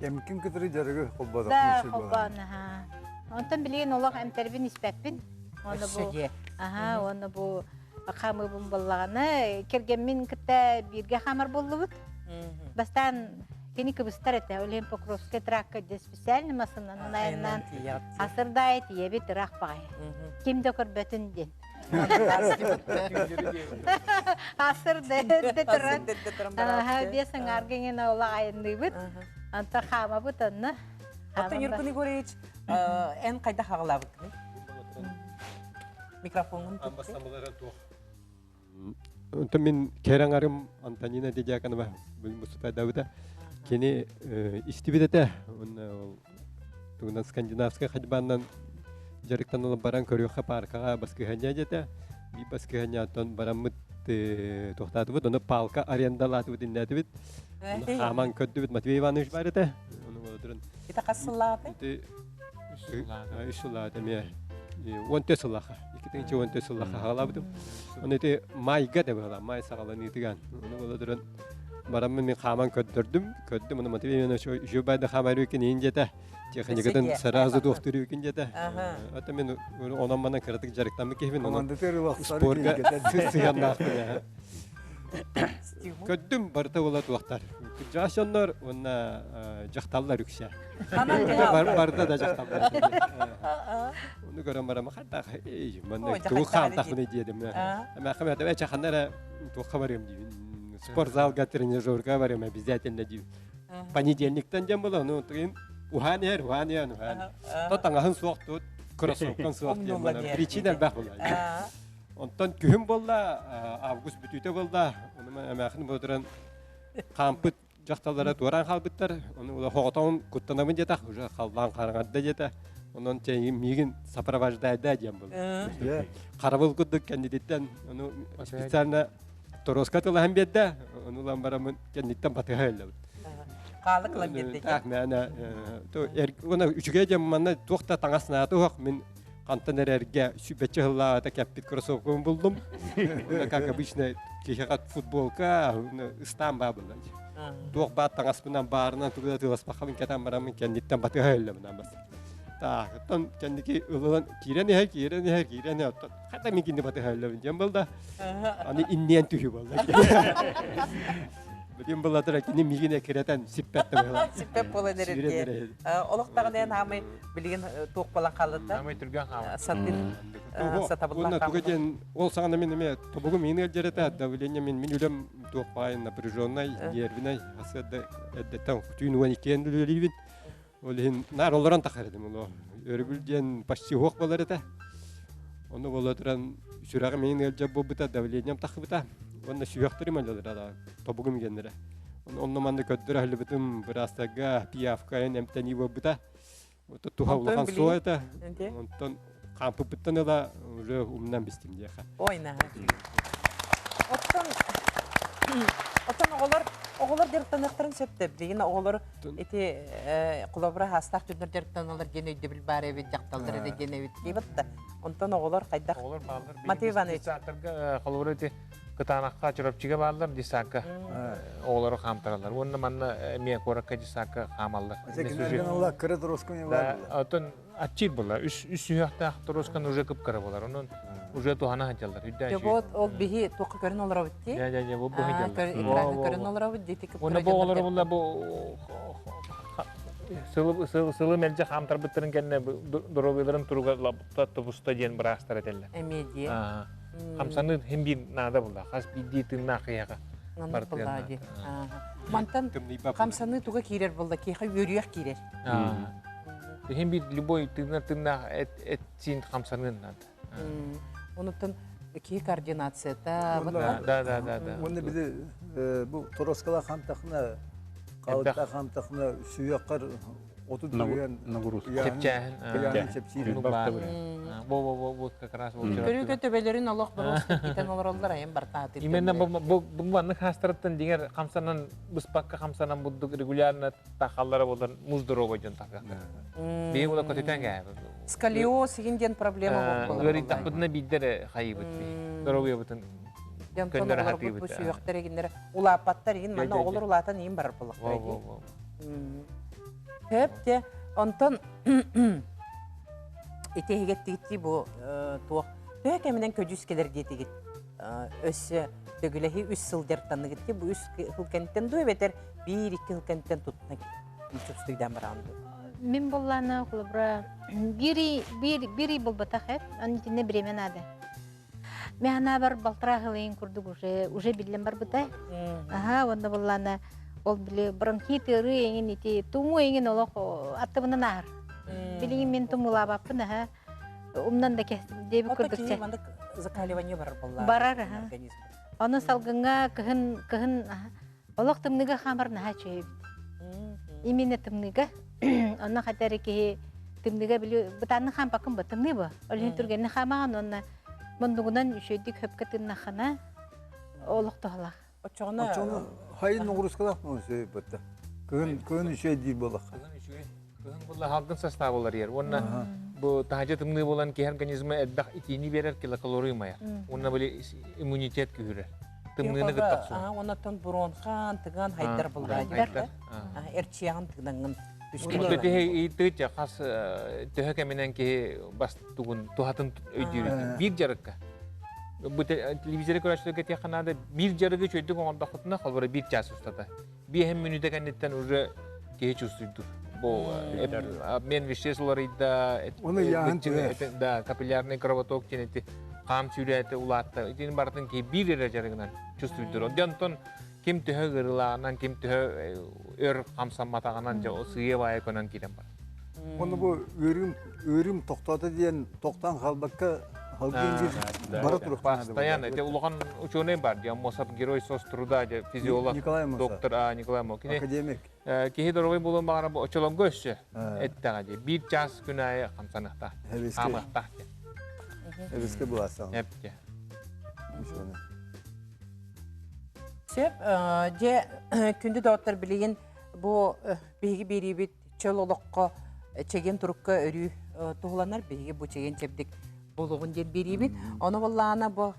Эмкин кытары дьарыгы холбоотох. Да, холбоон, аха. Онтон билигин олох эмтэрбин испэппин. Уонна бу аха, уонна бу хаамыыбын буоллаҕына кэргэммин кытта бииргэ хаамар буоллубут. Бастаан кини кыбыстар этэ. Ол иһин Покровскай тракка дьэ специальный массыынанан айаннаан асырдаайы тиийэбит ыраах баҕайы. Ким да көрбөтүн диэн. Асыр дэрдэ туран. Аха, биэс аҥаарга иҥэн ола айанныыбыт. Онтон хаамабыт онно. Оттон Юргун Егорович, эн хайдах аҕалаабыккыный? Микрофоҥҥун Онтон мин кэрэҥарым Антонина Дедяконова муступайдаабыта. Кини истибит этэ. Уонна ол тугунан скандинавскай ходьбанан дьарыктанан баран көрүөххэ паркаҕа баскыһанньа диэтэ. Биир баскыһанньаттан бараммыт туохтаатыбыт, ону палка арендалаатыбыт иннээтибит. Хааман көрдүбүт Матвей Иванович бар этэ. Ону туран. Ити хас сыллааты? Үс сыллааты эмиэ. 14 сыллаха. 2014 сыллаха хаалаабытым. Оны ити майга да была, май саҕаланыытыган. Ону була туран бараммын мин хааман көрдөрдүм. Көрдүм, оны Матвей Иванович үчүгэй байды хаамар үкин иин дьэтэ. Техникатын сразу туохтур үкин дьэтэ. Ата мен онон манан кыратык дьарыктаммыт киһибин. Спорга сыһыаннаахпын. Көрдүм барыта була туохтар. Кырдьаҕас дьоннор уонна дьахталлар үксэ. Барыта да дьахталлар. Ону көрөн барам хардах манна тугу хаамтахпыный диэдим. Эмээххэ мэтэ чаханна эрэ туохха барыам диибин. Спортзалга тренажерга барыам обязательно диибин. Понедельниктан диэн була, ну уһаан иһэр, уһаан иһэн, уһаан. То таҥаһын суох тут, кроссовкан суох диэн була. Причина элбэх була. Онтон күһүн буолла, август бүтүүтэ буолла. Ону эмээхин буотуран хаампыт дьахталлара туораан хаалбыттар. Ону хоҕотоҕун куттанабын диэтэх, уже халлаан хараҥарда диэтэ. Онон миигин сопровождайда диэн буолла. Харабыл курдук кэннититтэн ону специально тороска тылаһан биэрдэ. Ону ылан бараммын кэнниттэн батыһа өллөбүт. Хаалык ылан биэрдэ. Так, мээнэ уна үчүгэй диэн манна туох да таҥас наата уһах мин хантан эрэргэ сүбэччи сыллааҕыта кэппит кроссовкабын буллум. Как обычно киһиэхэ футболка ыстаан баа булла. Туох баар таҥаспынан баарынан тугу да тыласпаххабын кэтэн бараммын кэнниттэн батыһа өллөмүнэн бас. Так, оттон кэнники ылынан киирэн иһэр, киирэн иһэр, киирэн иһэр, оттон хата мин кинини батыһа өллөбүн диэн буолда. Аны инниэн түһүү буолла. Бүтүн былатыра кини миигин экирэтэн сиппэт да Сиппэт буолан эрэр. Олох даҕаны эн аамай билигин туох буолан хаалыта? Аамай түргэн хаалар. Сатыр сатабыллаах. Уонна туга диэн ол саҕана мин эмиэ тобугум иин ыалдьар этэ, давление мин мин үлэм туох баайын напряженнай, нервнэй, асыада эрдэттэн түүн уон иккиэн үлэлиибин. Ол иһин наар олорон тахар этим оло. Өрөбүл диэн почти суох буолар этэ. Ону буола туран сүрэҕим иин ыалдьар буолбута, давлением тахыбыта. Уонна сүһүөхтэрим өлөлөр тобугум геннere. Онно манна көрдөрө аһылыбытым быраастарга пиявкайын эмтэнии буолбута. Туха улахан суо этэ. Онтон хаампыппыттан ыла уже умнан бистим диэхэ. Ой, наһаа Оттон оттон оҕолор оҕолор дьарыктаныахтарын сөп да билигин оҕолор ити холобура хаастаах дьоннор дьарыктаналлар диэн өйдөбүл баар эбит дьахталлар эрэ диэн эбит диэбит да онтон оҕолор хайдах Оҕолор бааллар. Матвей Иванович. Саатарга холобура ити. Кытаанахха Чурапчыга бааллар десакка оҕолору хаамтараллар. Уонна манна эмиэ куоракка десакка хаамаллар. Кыра торуосканы бар. Оттон аччыыр буолар. Үс сүһүөхтээх торуосканы уже кып-кыра буолар. Онон уже туһана сылдьаллар. Үрдээн Вот ол биһи туохха көрөн олоробут дии. Я я я бу бу Экраны көрөн олоробут дии кып Уонна бу оҕолору булла бу сылы сылы мэлдьи хаамтарбыттарын кэннэ доруобуйаларын туруга тубуста диэн быраастар этэллэр. Эмиэ дии. Хамсаныы хим биир наада булла. Хас биирдии тыыннаах киһиэхэ. Барытыгар дии. Мантан хамсаныы туга киирэр булла, киһиэхэ үөрүйэх киирэр. Хим биир любой тыынар тыыннаах эт сиин хамсаныын наада. Онуттан киһи координацията. Да, да, да, да. Уонна били бу тороскала хамтахна, қалытта хамтахна сүйөккар отут бүрүөн нагрузка. Чэпчээһин. Чэпчиир. Бу бу бу бу как раз бу. Көрүүгө төбөлөрүн олох боруоста китен олороллор айан бартааты. Именно бу бу бу маннык хаастарыттан дигер хамсанан быспакка хамсанан буддук регулярно тахаллара болар муз здоровый дьон тахыахтар. Бии була көтүтэн кээ. Сколиоз игин диэн проблема болар. Ыарыйтахпытына биирдэр хайыбыт би. Здоровьебытын көннөрө хатыыбыт. Бу сүйөхтөр игиннер улааппаттар игин манна оҕолор улаатан иин барар буллахтар. Хөп те онтон ити иһигеттигитти бу туох төһө кэминэн көдьүүс кэлэр диэтигит өссө төгүлэһи үс сыл дьарыктанныгытти бу үс сыл кэнниттэн дуу эбэтэр биир-икки сыл кэнниттэн туттуна чувствуйдаан бараҕын дуу? Мин буллаана холобура биир биир биир булбатах эт, аны итиннэ бириэмэ наада. Мен анаабар балтараа сылайын курдук уже уже биллэн барбыта. Аха, уонна буллаана ол били бронхит ыарыы эҥин ити тумуу эҥин олох аттыбынан ааһар. Билигин мин тумуулаабаппын аха. Умнан да кэстим диэбит курдук. Маннык закаливание барар буолла. Барар аха. Ону салгыҥҥа кыһын кыһын Олох тымныыга хаамар наһаа үчүгэй эбит. Именно тымныыга. Онно хатары киһи тымныыга били бытаанны хаампаккын ба тымныы бу. Ол иһин түргэнник хаамаҕын уонна муннугунан үчүгэйдик хөпкө тыннаххына олох туһалаах. Оччоҕуна Оччоҕуна хайын ноҕуруускалаах сөйбөттө. Кыһын кыһын үчүгэй диир буоллахха. Кыһын үчүгэй. Кыһын буолла халгын састаабы уларыйар. Уонна бу таһдьа тымныы буолан киһи организма элбэх итиини биэрэр килокалорий умайар. Уонна били иммунитет күүһүрэр. Тымныыны кытта охсуһар. Оннотон бронхан, тыган хайдар булла. Эрчиягын тыгнаҥын Онто тиһи ыйытыыча хас төһө кэминэн киһи бас тугун туһатын өйдүүр биир дьарыкка. Бу телевизоры көрөөччүлэргэ тиэххэ наада биир дьарыгы үчүгэйдик оҥордоххутуна холобура биир чаас устата биэһин мүнүүтэ кэнниттэн уже киһи чувствуйдур. Бу обмен веществ уларыйда, да, капиллярный кровоток диэн ити хаам сүүрээтэ улаатта. Итини барытын киһи биир эрэ дьарыгынан чувствуйдур. Онтон ким төһө ыарылааҕынан, ким төһө өр хамсамматаҕынан дьэ сыыйа-баайа көнөн киирэн барар. Оны бу ыарыым ыарыым тохтоото диэн тохтоон хаалбакка бара Постоянно. Это улахан ученый бар, дьэ Мосов герой соцтруда, дьэ физиолог, доктор Николай Мосов. Академик. Киһи доруобай буолуон баҕара очолорго өссө эттэҕэ дии. Биир час күн аайы хамсаныахтаах. Хаамыахтаах диэн. Эбиске булаасан. Эпте. Сөп, дьэ күндү доҕоттор билигин бу биһиги биэриибит чөл олоххо чэгиэн турукка өрүү туһуланар биһиги бу чэгиэн чэбдик буолуоҕун диэн биэриибит. Ону буоллаҕына бу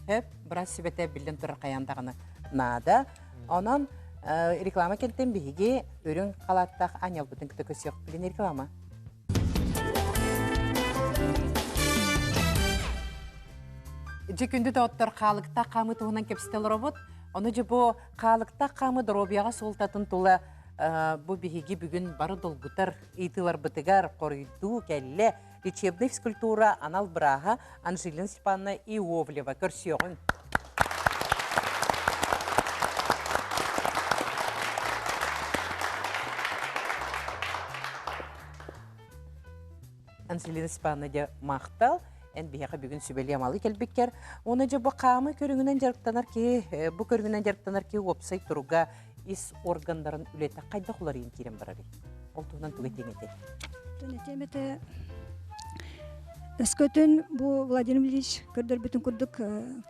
хөп бырас сүбэтэ биллэн турар хайаан даҕаны наада. Онон реклама кэнтэн биһиги үрүҥ халааттаах аанньалбытын кытта көрсүөхпүт реклама. Дьэ күндү доҕоттор хаалыктаах хаамыы туһунан кэпсэтэ олоробут. Ону дьэ бу хаалыктаах хаамыы доруобуйаҕа суолтатын тула бу биһиги бүгүн бары долгутар ыйытыыларбытыгар хоруйдуу кэллэ лечебнай физкультура анал бырааһа Анжелина Степановна Иовлева көрсүөҕүҥ. Анжелина Степановна дьэ махтал эн биһиэхэ бүгүн сүбэлиэ-амалыы кэлбиккэр. Уонна дьэ бу хаамыы көрүҥүнэн дьарыктанар киһи, бу көрүҥүнэн дьарыктанар киһи уопсай туруга ис органнарын үлэтэ хайдах уларыйан киирэн барарый? Ол туһунан тугу этиэҥ этэй? Этиэм этэ Өскөтүн бу Владимир Ильич көрдөрбүтүн курдук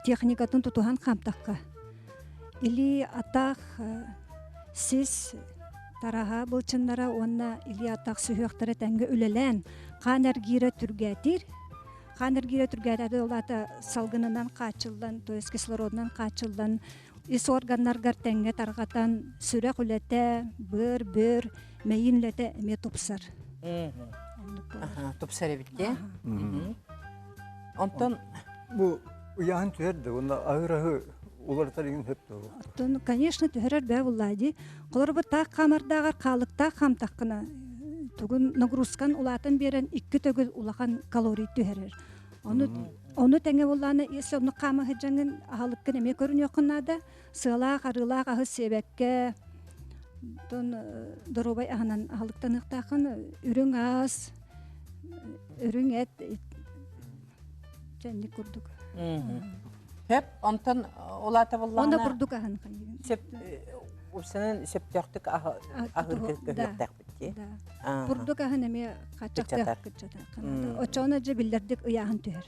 техникатын тутуһан хаамтахха илии атах сис тараһа былчыннара уонна илии атах сүһүөхтэрэ тэҥҥэ үлэлээн хаан эргиирэ түргээтиир. Хаан эргиирэ түргээтээтэ ол аата салгынынан хааччыллан, то есть кислородунан хааччыллан, ис органнаргар тэҥҥэ тарҕатан, сүрэх үлэтэ, быар, бөр, мэйиин үлэтэ эмиэ тупсар. Тупсар эбит дии. Онтон бу ыйааһын түһэр да, уонна аһыр аһы уларытар иҥин хөп да. Оттон, конечно, түһэрэр бээ буллаа дии. Холобур, таах хаамардааҕар хаалыктаах хаамтаххына, тугун нагрузкан улаатан биэрэн икки төгүл улахан калорий түһэрэр. Ону ону тэҥэ буллаана, если оннук хаама сылдьаҥҥын аһылыккын эмиэ көрүнүөххүн наада. Сыалаах, арыылаах аһы сиэбэккэ, онтон доруобай аһынан аһылыктаныахтааххын. Үрүҥ ас, үрүҥ эт, чэнник курдук. Хөп, онтон улаата буллаҕына... Онно курдук аһын Сөп, упсанан сөптөөхтүк аһыр көһүөхтээхпит дии. Бурдук аһын эмиэ хаччахтыах кыччатар. Оччоҕуна дьэ биллэрдик ыйааһын түһэр.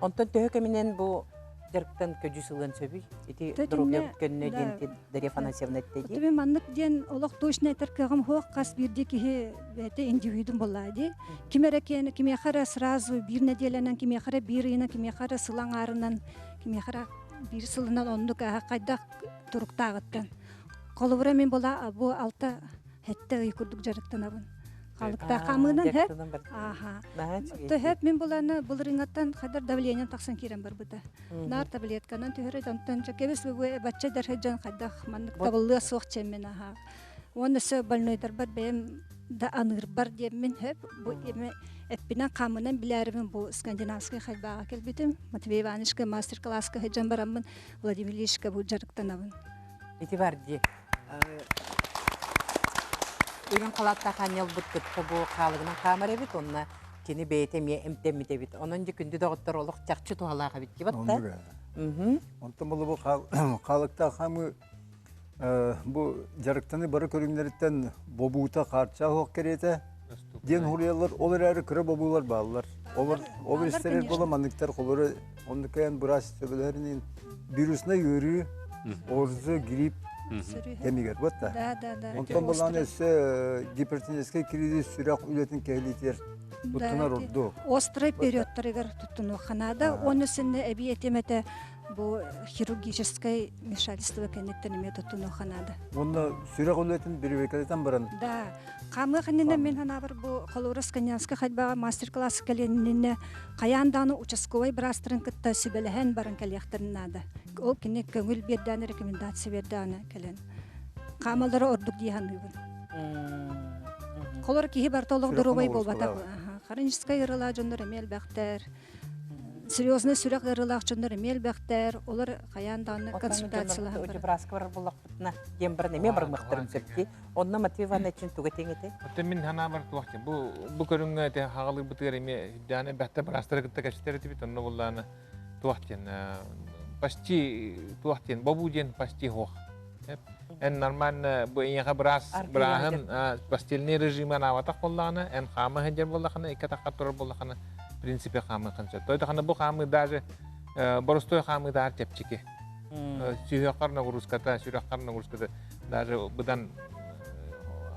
Онтон төһө кэминэн бу дьарыктан көдьүүс ылыан сөбүй? Ити доруобуйабыт көннө диэн Дарья Афанасьевна этте дии. Түбү маннык диэн олох точно этэр кыаҕым суох хас биирдии киһи бэйэтэ индивидуум буоллаа дии. Ким эрэ кимиэхэ эрэ сразу биир нэдиэлэнэн, кимиэхэ эрэ биир ыйынан, кимиэхэ эрэ сыл аҥаарынан, кимиэхэ эрэ биир сылынан оннук хайдах туруктааҕыттан. Холобура мин була бу алта сэттэ ый курдук дьарыктанабын. Халыктаах хамыынан хэп. Аха. Төһөп мин буланы былырыҥаттан хадар давлением тахсан киирэн барбыта. Наар таблетканан түһэрэ онтон кэбис бу бачча дэрһэдьэн хайдах маннык табыллыа суох чэммин аха. Уонна өссө больнойдарбар бэйэм да аныырбар диэммин хөп бу эме эппинэн хаамынан билээрибин бу скандинавскай хайбааҕа кэлбитим. Матвей Ивановичка мастер-класска сылдьан бараммын Владимир Ильичка бу дьарыктанабын. Ити бар дии. Үрүҥ халааттаах аанньалбыт кытта бу хаалыгынан хаамар эбит, онно кини бэйэтэ эмиэ эмтэммит эбит. Онон дьэ күндү доҕоттор олох чахчы туһалаах эбит дии батта. Онтон бұл бу хаалыктаах хаамыы бу дьарыктаны бары көрүҥнэриттэн бобуута хаарчаах суох кэриэтэ диэн хуруйаллар. Ол эрээри кыра бобуулар бааллар. Олор ол истэрэр буола манныктар холору оннукайан быраас сөбөлөһөрүнэн вируснай ыарыы, ОРЗ, грипп кэмигэр буотта. Онтон булаан өссө гипертоническай кризис сүрэх үлэтин кэһилиитигэр туттунар ордук. Острый периодтарыгар туттунуохха наада. Уонна синне эбии этим этэ бу хирургическай вмешательство кэнниттэн эмиэ туттунуохха наада. Уонна сүрэх үлэтин бирибекалетан баран. Да. Хаамыах иннинэ мин санаабар бу холобура Скандинавскай ходьбаҕа мастер-класс кэлиэниннэ хайаан даҕаны участковай быраастарын кытта сүбэлэһэн баран кэлиэхтэрин наада. Ол кини көҥүл биэрдээн рекомендация биэрдэҕинэ кэлэн хаамаллара ордук дии саныыбын. Холор киһи барыта олох доруобай буолбатах. Хроническай ыарыылаах дьоннор эмиэ элбэхтэр. Серьезный сүрэх ыарыылаах дьоннор эмиэ элбэхтэр. Олор хайаан даҕаны консультациялаһан барар. Бырааска барар буоллахпытына диэн баран эмиэ барымахтарын сөп Онно Матвей Иванович туга тиҥ этэй? Оттон мин санаабар туох бу бу көрүҥҥэ те хаҕалыырбытыгар эмиэ үрдээн элбэхтэ быраастары кытта кэпсэтэр этибит онно буллаана туох диэн почти туох диэн бобуу диэн почти суох. Эн нормально бу эйиэхэ быраас бырааһын постельный режима анаабатах буоллаҕына эн хаама сылдьар буоллахына икки атахха турар буоллахына в принципе хаамыаххын сөп. Той бу хаамыы даже боростой хаамыытаар чэпчэки. Сүһүөххэр нагрузката, сүрэххэр нагрузката даже быдан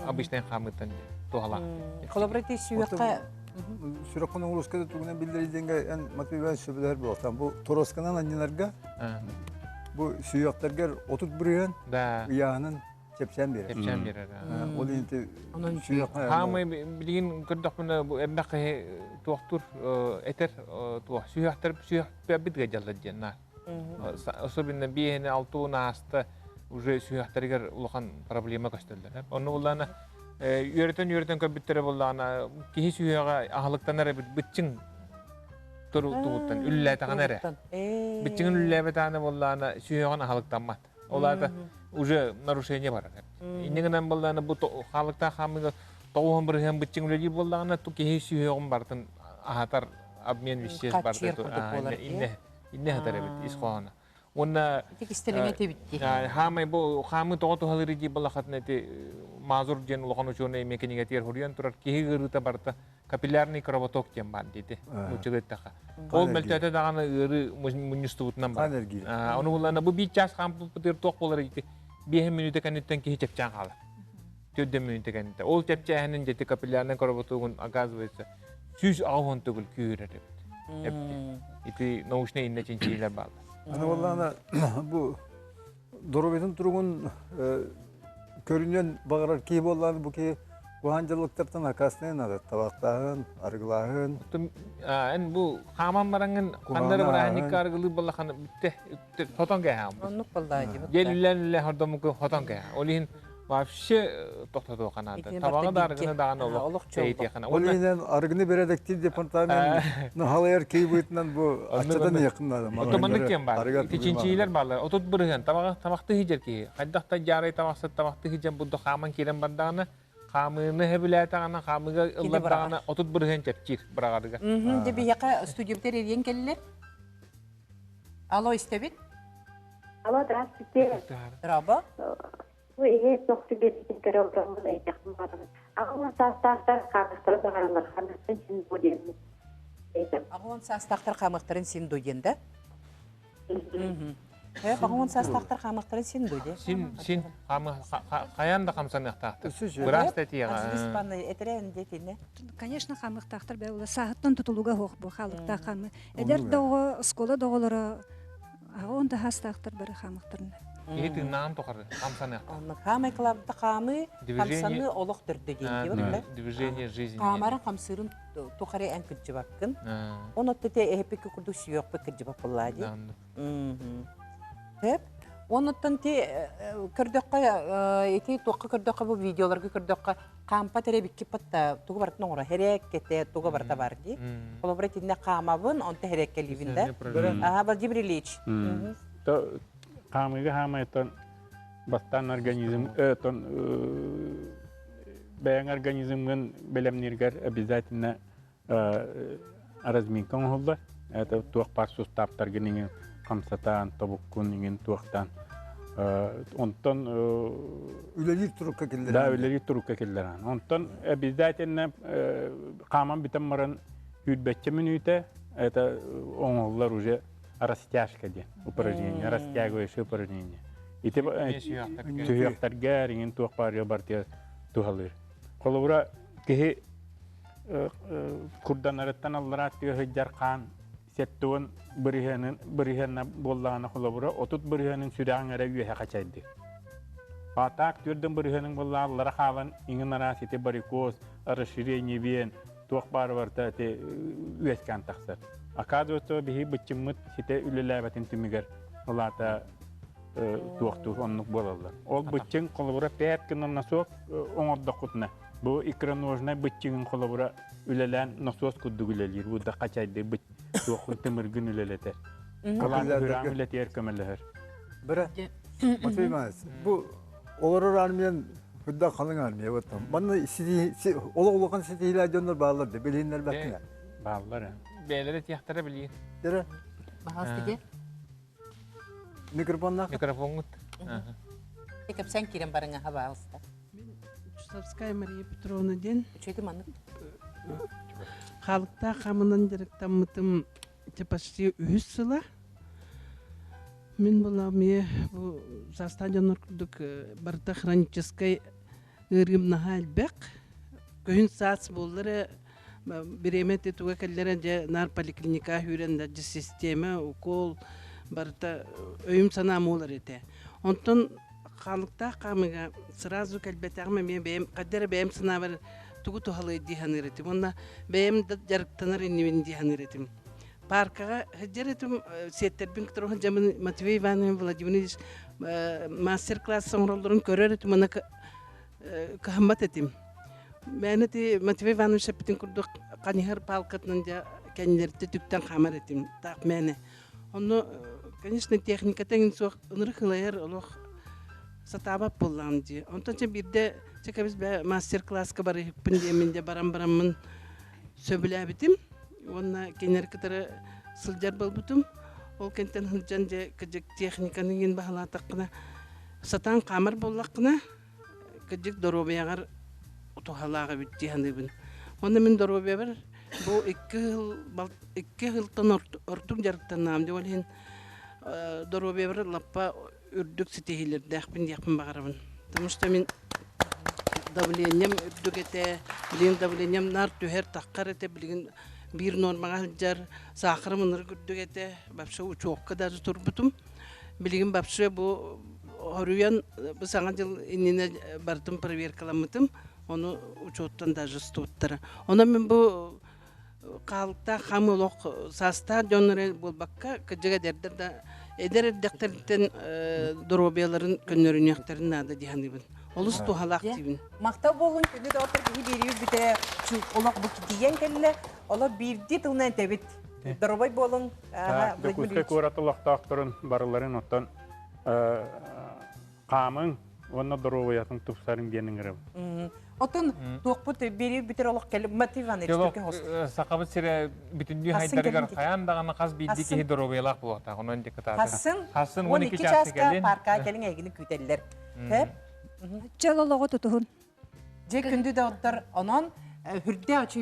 обычный хаамыыттан туһалаах. Холобура ити сүһүөххэ сүрэххэ нагрузката тугунан биллэрийдиҥгэ эн Матвей Иванович сөбүлэһэр буолсан бу торосканан анньынарга бу сүһүөхтэргэр 30% ыйааһынын чэпчээн биэрэр. Чэпчээн биэрэр. Ол иһин сүһүөххэ Хаамай билигин көрдөхпүнэ бу элбэх киһи туохтур этэр туох сүһүөхтэр сүһүөхпүт ыалдьаллар диэн наар. Особенно биэһини алтуун ааста уже сүһүөхтэригэр улахан проблема көстөллөр. Онно буллаана үөрэтэн-үөрэтэн көрбүттэрэ буллаана киһи сүһүөҕэ аһылыктанар эбит быччыҥ тугуттан үллээтэҕинэ эрэ. Быччыҥын үллээбэтэҕинэ буоллаана сүһүөҕүн аһылыктаммат. Ол аата уже нарушение барар. Инньэ гынан буоллаана бу хаалыктаах хаамыыга 90% быччыҥ үлэлиир буоллаҕына ту киһи сүһүөҕүн барытын аһатар обмен веществ барыта инне инне хатар эбит ис хоһооно. Уонна Ити кистэлэҥэ этибит дии. Хаамай бу хаамыы тоҕо туһалыыр дии балахатын эти Мазур диэн улахан учуонай эмиэ кинигэтигэр хуруйан турар киһи ыарыыта барыта капиллярный кровоток диэн баар диэти нууччалыы эттэххэ. Ол мөлтөөтө даҕаны ыарыы мунньустубутунан бар. Ону буллаана бу биир чаас хаампыппытыгар туох буолар ити биэһин мүнүүтэ кэнниттэн киһи чэпчээн хаалар. Төрдөн мүнүүтэ кэнниттэн. Ол чэпчээһинин дьэти капиллярный кровотогун оказывается. 180 төгүл күүһүрэр эбит. Эбит. Ити научнай инне чинчийиилэр бааллар. Аны буоллаҕына бу доруобуйатын туругун көрүнүөн баҕарар киһи буоллаҕына бу киһи куһаҕан дьаллыктартан аккаастаныан наада. Табахтааһын, арыгылааһын. Эн бу хааман бараҥҥын ханнары бырааһынньыкка арыгылыыр буоллаххына бүттэ хотон кээһэҕин. Оннук буоллаа дии. Дьэ үллэн үллэн хордоммукку хотон кээһэ. Ол иһин вообще тохтотуохха наада. Табаҕы да арыгыны даҕаны олох тэйитиэххэ Ол иһинэн арыгыны бэрэдэктиир департамент халайар киһи быһыытынан бу аччатан иһиэххин наада. Оттон маннык диэн баар. Ити чинчийиилэр бааллар. 30% табаҕы табахты иһдьэр киһи. Хайдах да дьаарай табахсыт табахты иһдьэн будду хааман киирэн бардаҕына хаамыыны хэбилээтэҕинэ хаамыыга ыллардаҕына 30% чэпчиир быраҕарыгар. Дьэ биһиэхэ студиябытыгар эрийэн кэллилэр. Алло, истэбит? Алло, здравствуйте. Здраво. Бу иһи тохту биэрбитин көрө олороммун ыйдахпын баҕарабын. 80 саастаахтар хаамыахтара баҕараллар, хаамыахтарын син дуо диэммин. 80 саастаахтар хаамыахтарын син дуо диэн да? 80 саастаахтар хаамыахтарын син дуо диэн? Син, син, хайаан да хамсаныахтаахтар. Быраас да этиэҕэ. Этэрэн диэтинэ. Конечно, хаамыахтаахтар бэйэлэр сааһыттан тутулуга суох бу хаалыктаах хаамыы. Эдэр да оҕо, оскуола да оҕолоро аҕа да саастаахтар бары хаамыахтарын. Киһи тыыннааҕын тухары хамсаныахтаах. Оннук хаамай кылабыта хаамыы, хамсаныы олох төрдө диэн диэбит. Движение жизни. Хаамарын хамсыырын тухары эн кырдьыбаккын. Онон тете эһэппикки курдук сүөхпүт кырдьыбат буоллаа дии. Сөп. Онуттан ти көрдөххө ити туохха көрдөххө бу видеоларга көрдөххө хаампат эрэ биккиппат тугу барытын оҥоро херээккэтэ туга барыта бар дии. Холобура итиннэ хаамабын, онто херээккэлиибин да. Ага, Владимир Ильич. Хаамыыга хаамайтан бастаан организм тон бэйэҥ организмҥын бэлэмнииргэр обязательно разминка оҥоһуллар. Это туох баар сустааптаргын иҥин хамсатаан, тобуккун иҥин туохтаан. Онтон үлэлиир турукка киллэрэн. Да, үлэлиир турукка киллэрэн. Онтон обязательно хааман бүтэн баран сүүрбэччэ мүнүүтэ это оҥоһуллар уже растяжка диэн упражнение, растягивающее упражнение. Ити сүһүөхтэргэ иҥин туох баар бартыйа туһалыыр. Холобура киһи курданарыттан аллараа тыа сылдьар хаан 70 бырыһыанын бырыһыанна буоллаҕына холобура 30 бырыһыанын сүрэҕиҥ эрэ үөһэ хачайдыр. Атаак түөрдэн бырыһыаның буоллаҕа аллара хаалан иҥин араас ити варикоз, расширение вен, туох баар барыта ити үөскээн тахсар. Оказывается, биһи быччыммыт ситэ үлэлээбэтин түмүгэр ол аата туохтуур оннук буолаллар. Ол быччыҥ холобура пээт гынан носок оҥордоххутуна бу икроножнай быччыҥын холобура үлэлээн носуос курдук үлэлиир. Бу да хачайдыр быт туоххун тымыргын үлэлэтэр. Кылаан үрэҕин үлэтигэр көмөлөһөр. Бара Матвей Иванович, бу олорор армиян худда халыҥ армия вот Манна олох улахан ситиһиилээх дьоннор бааллар да билиһиннэрбэккэ. Бааллар. Бэйэлэрэ тиэхтэрэ билиин. Дere. Баһаастыге. Микрофоннаах. Микрофоҥҥут. Кэпсээн киирэн барыҥа хабаалыста. Мин Чусовская Мария Петровна диэн. Үчүгэй маннык. Хаалыктаах хамынан дьарыктаммытым почти үһүс сыла. Мин была мне бу саастаах дьоннор курдук барыта хроническай ыарыым наһаа элбэх. Күһүн саас буоллар эрэ бириэмэ туга кэллэрэ дьэ наар поликлиника сүүрэн да система укол барыта өйүм санаам буолар этэ. Онтон хаалыктаах хаамыыга сразу кэлбэтэҕим эмиэ бэйэм хайда эрэ бэйэм санаабар тугу туһалыай дии саныыр этим уонна бэйэм да дьарыктанар иннибин дии саныыр этим. Паркаҕа сылдьар этим сиэттэрбин кытары сылдьаммын Матвей Иванович Владимирович мастер-класс оҥороллорун көрөр этим уонна кыһаммат этим. Мээнэ ти Матвей Иванович эппитин курдук ханьыһар палкатынан дьэ кэннилэртэ түктэн хаамар этим таах мээнэ. Онно, конечно, техниката эҥин суох ынырык ылайар олох сатаабат буоллаҕым дии. Онтон чэ биирдэ чэ кэбис бээ мастер-класска барыһыппын диэммин дьэ баран бараммын сөбүлээбитим уонна кинилэри кытары сылдьар буолбутум. Ол кэнтэн сылдьан дьэ кыдьык техниканы иҥин баһылаатаххына сатаан хаамар буоллаххына кыдьык доруобуйаҕар туһалаах эбит дии саныыбын. Уонна мин доруобуйабар бу 2 сылтан ордук дьарыктаннаҕым дии ол иһин доруобуйабар лаппа үрдүк ситиһиилэрдээхпин диэхпин баҕарабын. Потому что мин Давлением үрдүк этэ, билигин давлением нар түһэр таххар этэ, билигин биир нормаҕа сылдьар, саахарым ынырык үрдүк этэ, вообще учуокка даже турбутум. Билигин вообще бу хоруйан бу саҥа дьыл иннинэ барытын проверкаламмытым, ону учуоттан даже стуттара. Онон мин бу хаалыктаах хам олох саастаах дьон эрэ буолбакка, кырдьык эдэрдэр да эдэр эрдэхтэриттэн доруобуйаларын көннөрүнүөхтэрин наада дии саныыбын. Олус туһалаах диибин. Махтал буолун күнү доҕоттор киһи биэрии бүтэ олох бу тиийэн кэллэ. Олох биирдии тылынан этэбит. Доруобай буолуҥ. Дьокуускай куорат олохтоохторун барыларын оттон хаамыҥ уонна доруобуйатын тупсарыҥ диэн ыҥырабын. Отон туохпут биэрии бүтэр олох кэлip Матвей Иванович Сахабыт сирэ бүтүннүү хайдарыгар хайаан даҕаны хас биирдии киһи доруобуйалаах буолуохтаах. Онон дьэ Хассын Хассын 12 чааска парка кэлиҥ эйгини күүтэллэр. Тэп. Чөл олоҕу тутуһун. Дьэ күндү доҕоттор, онон хүрдээх үчүгэй.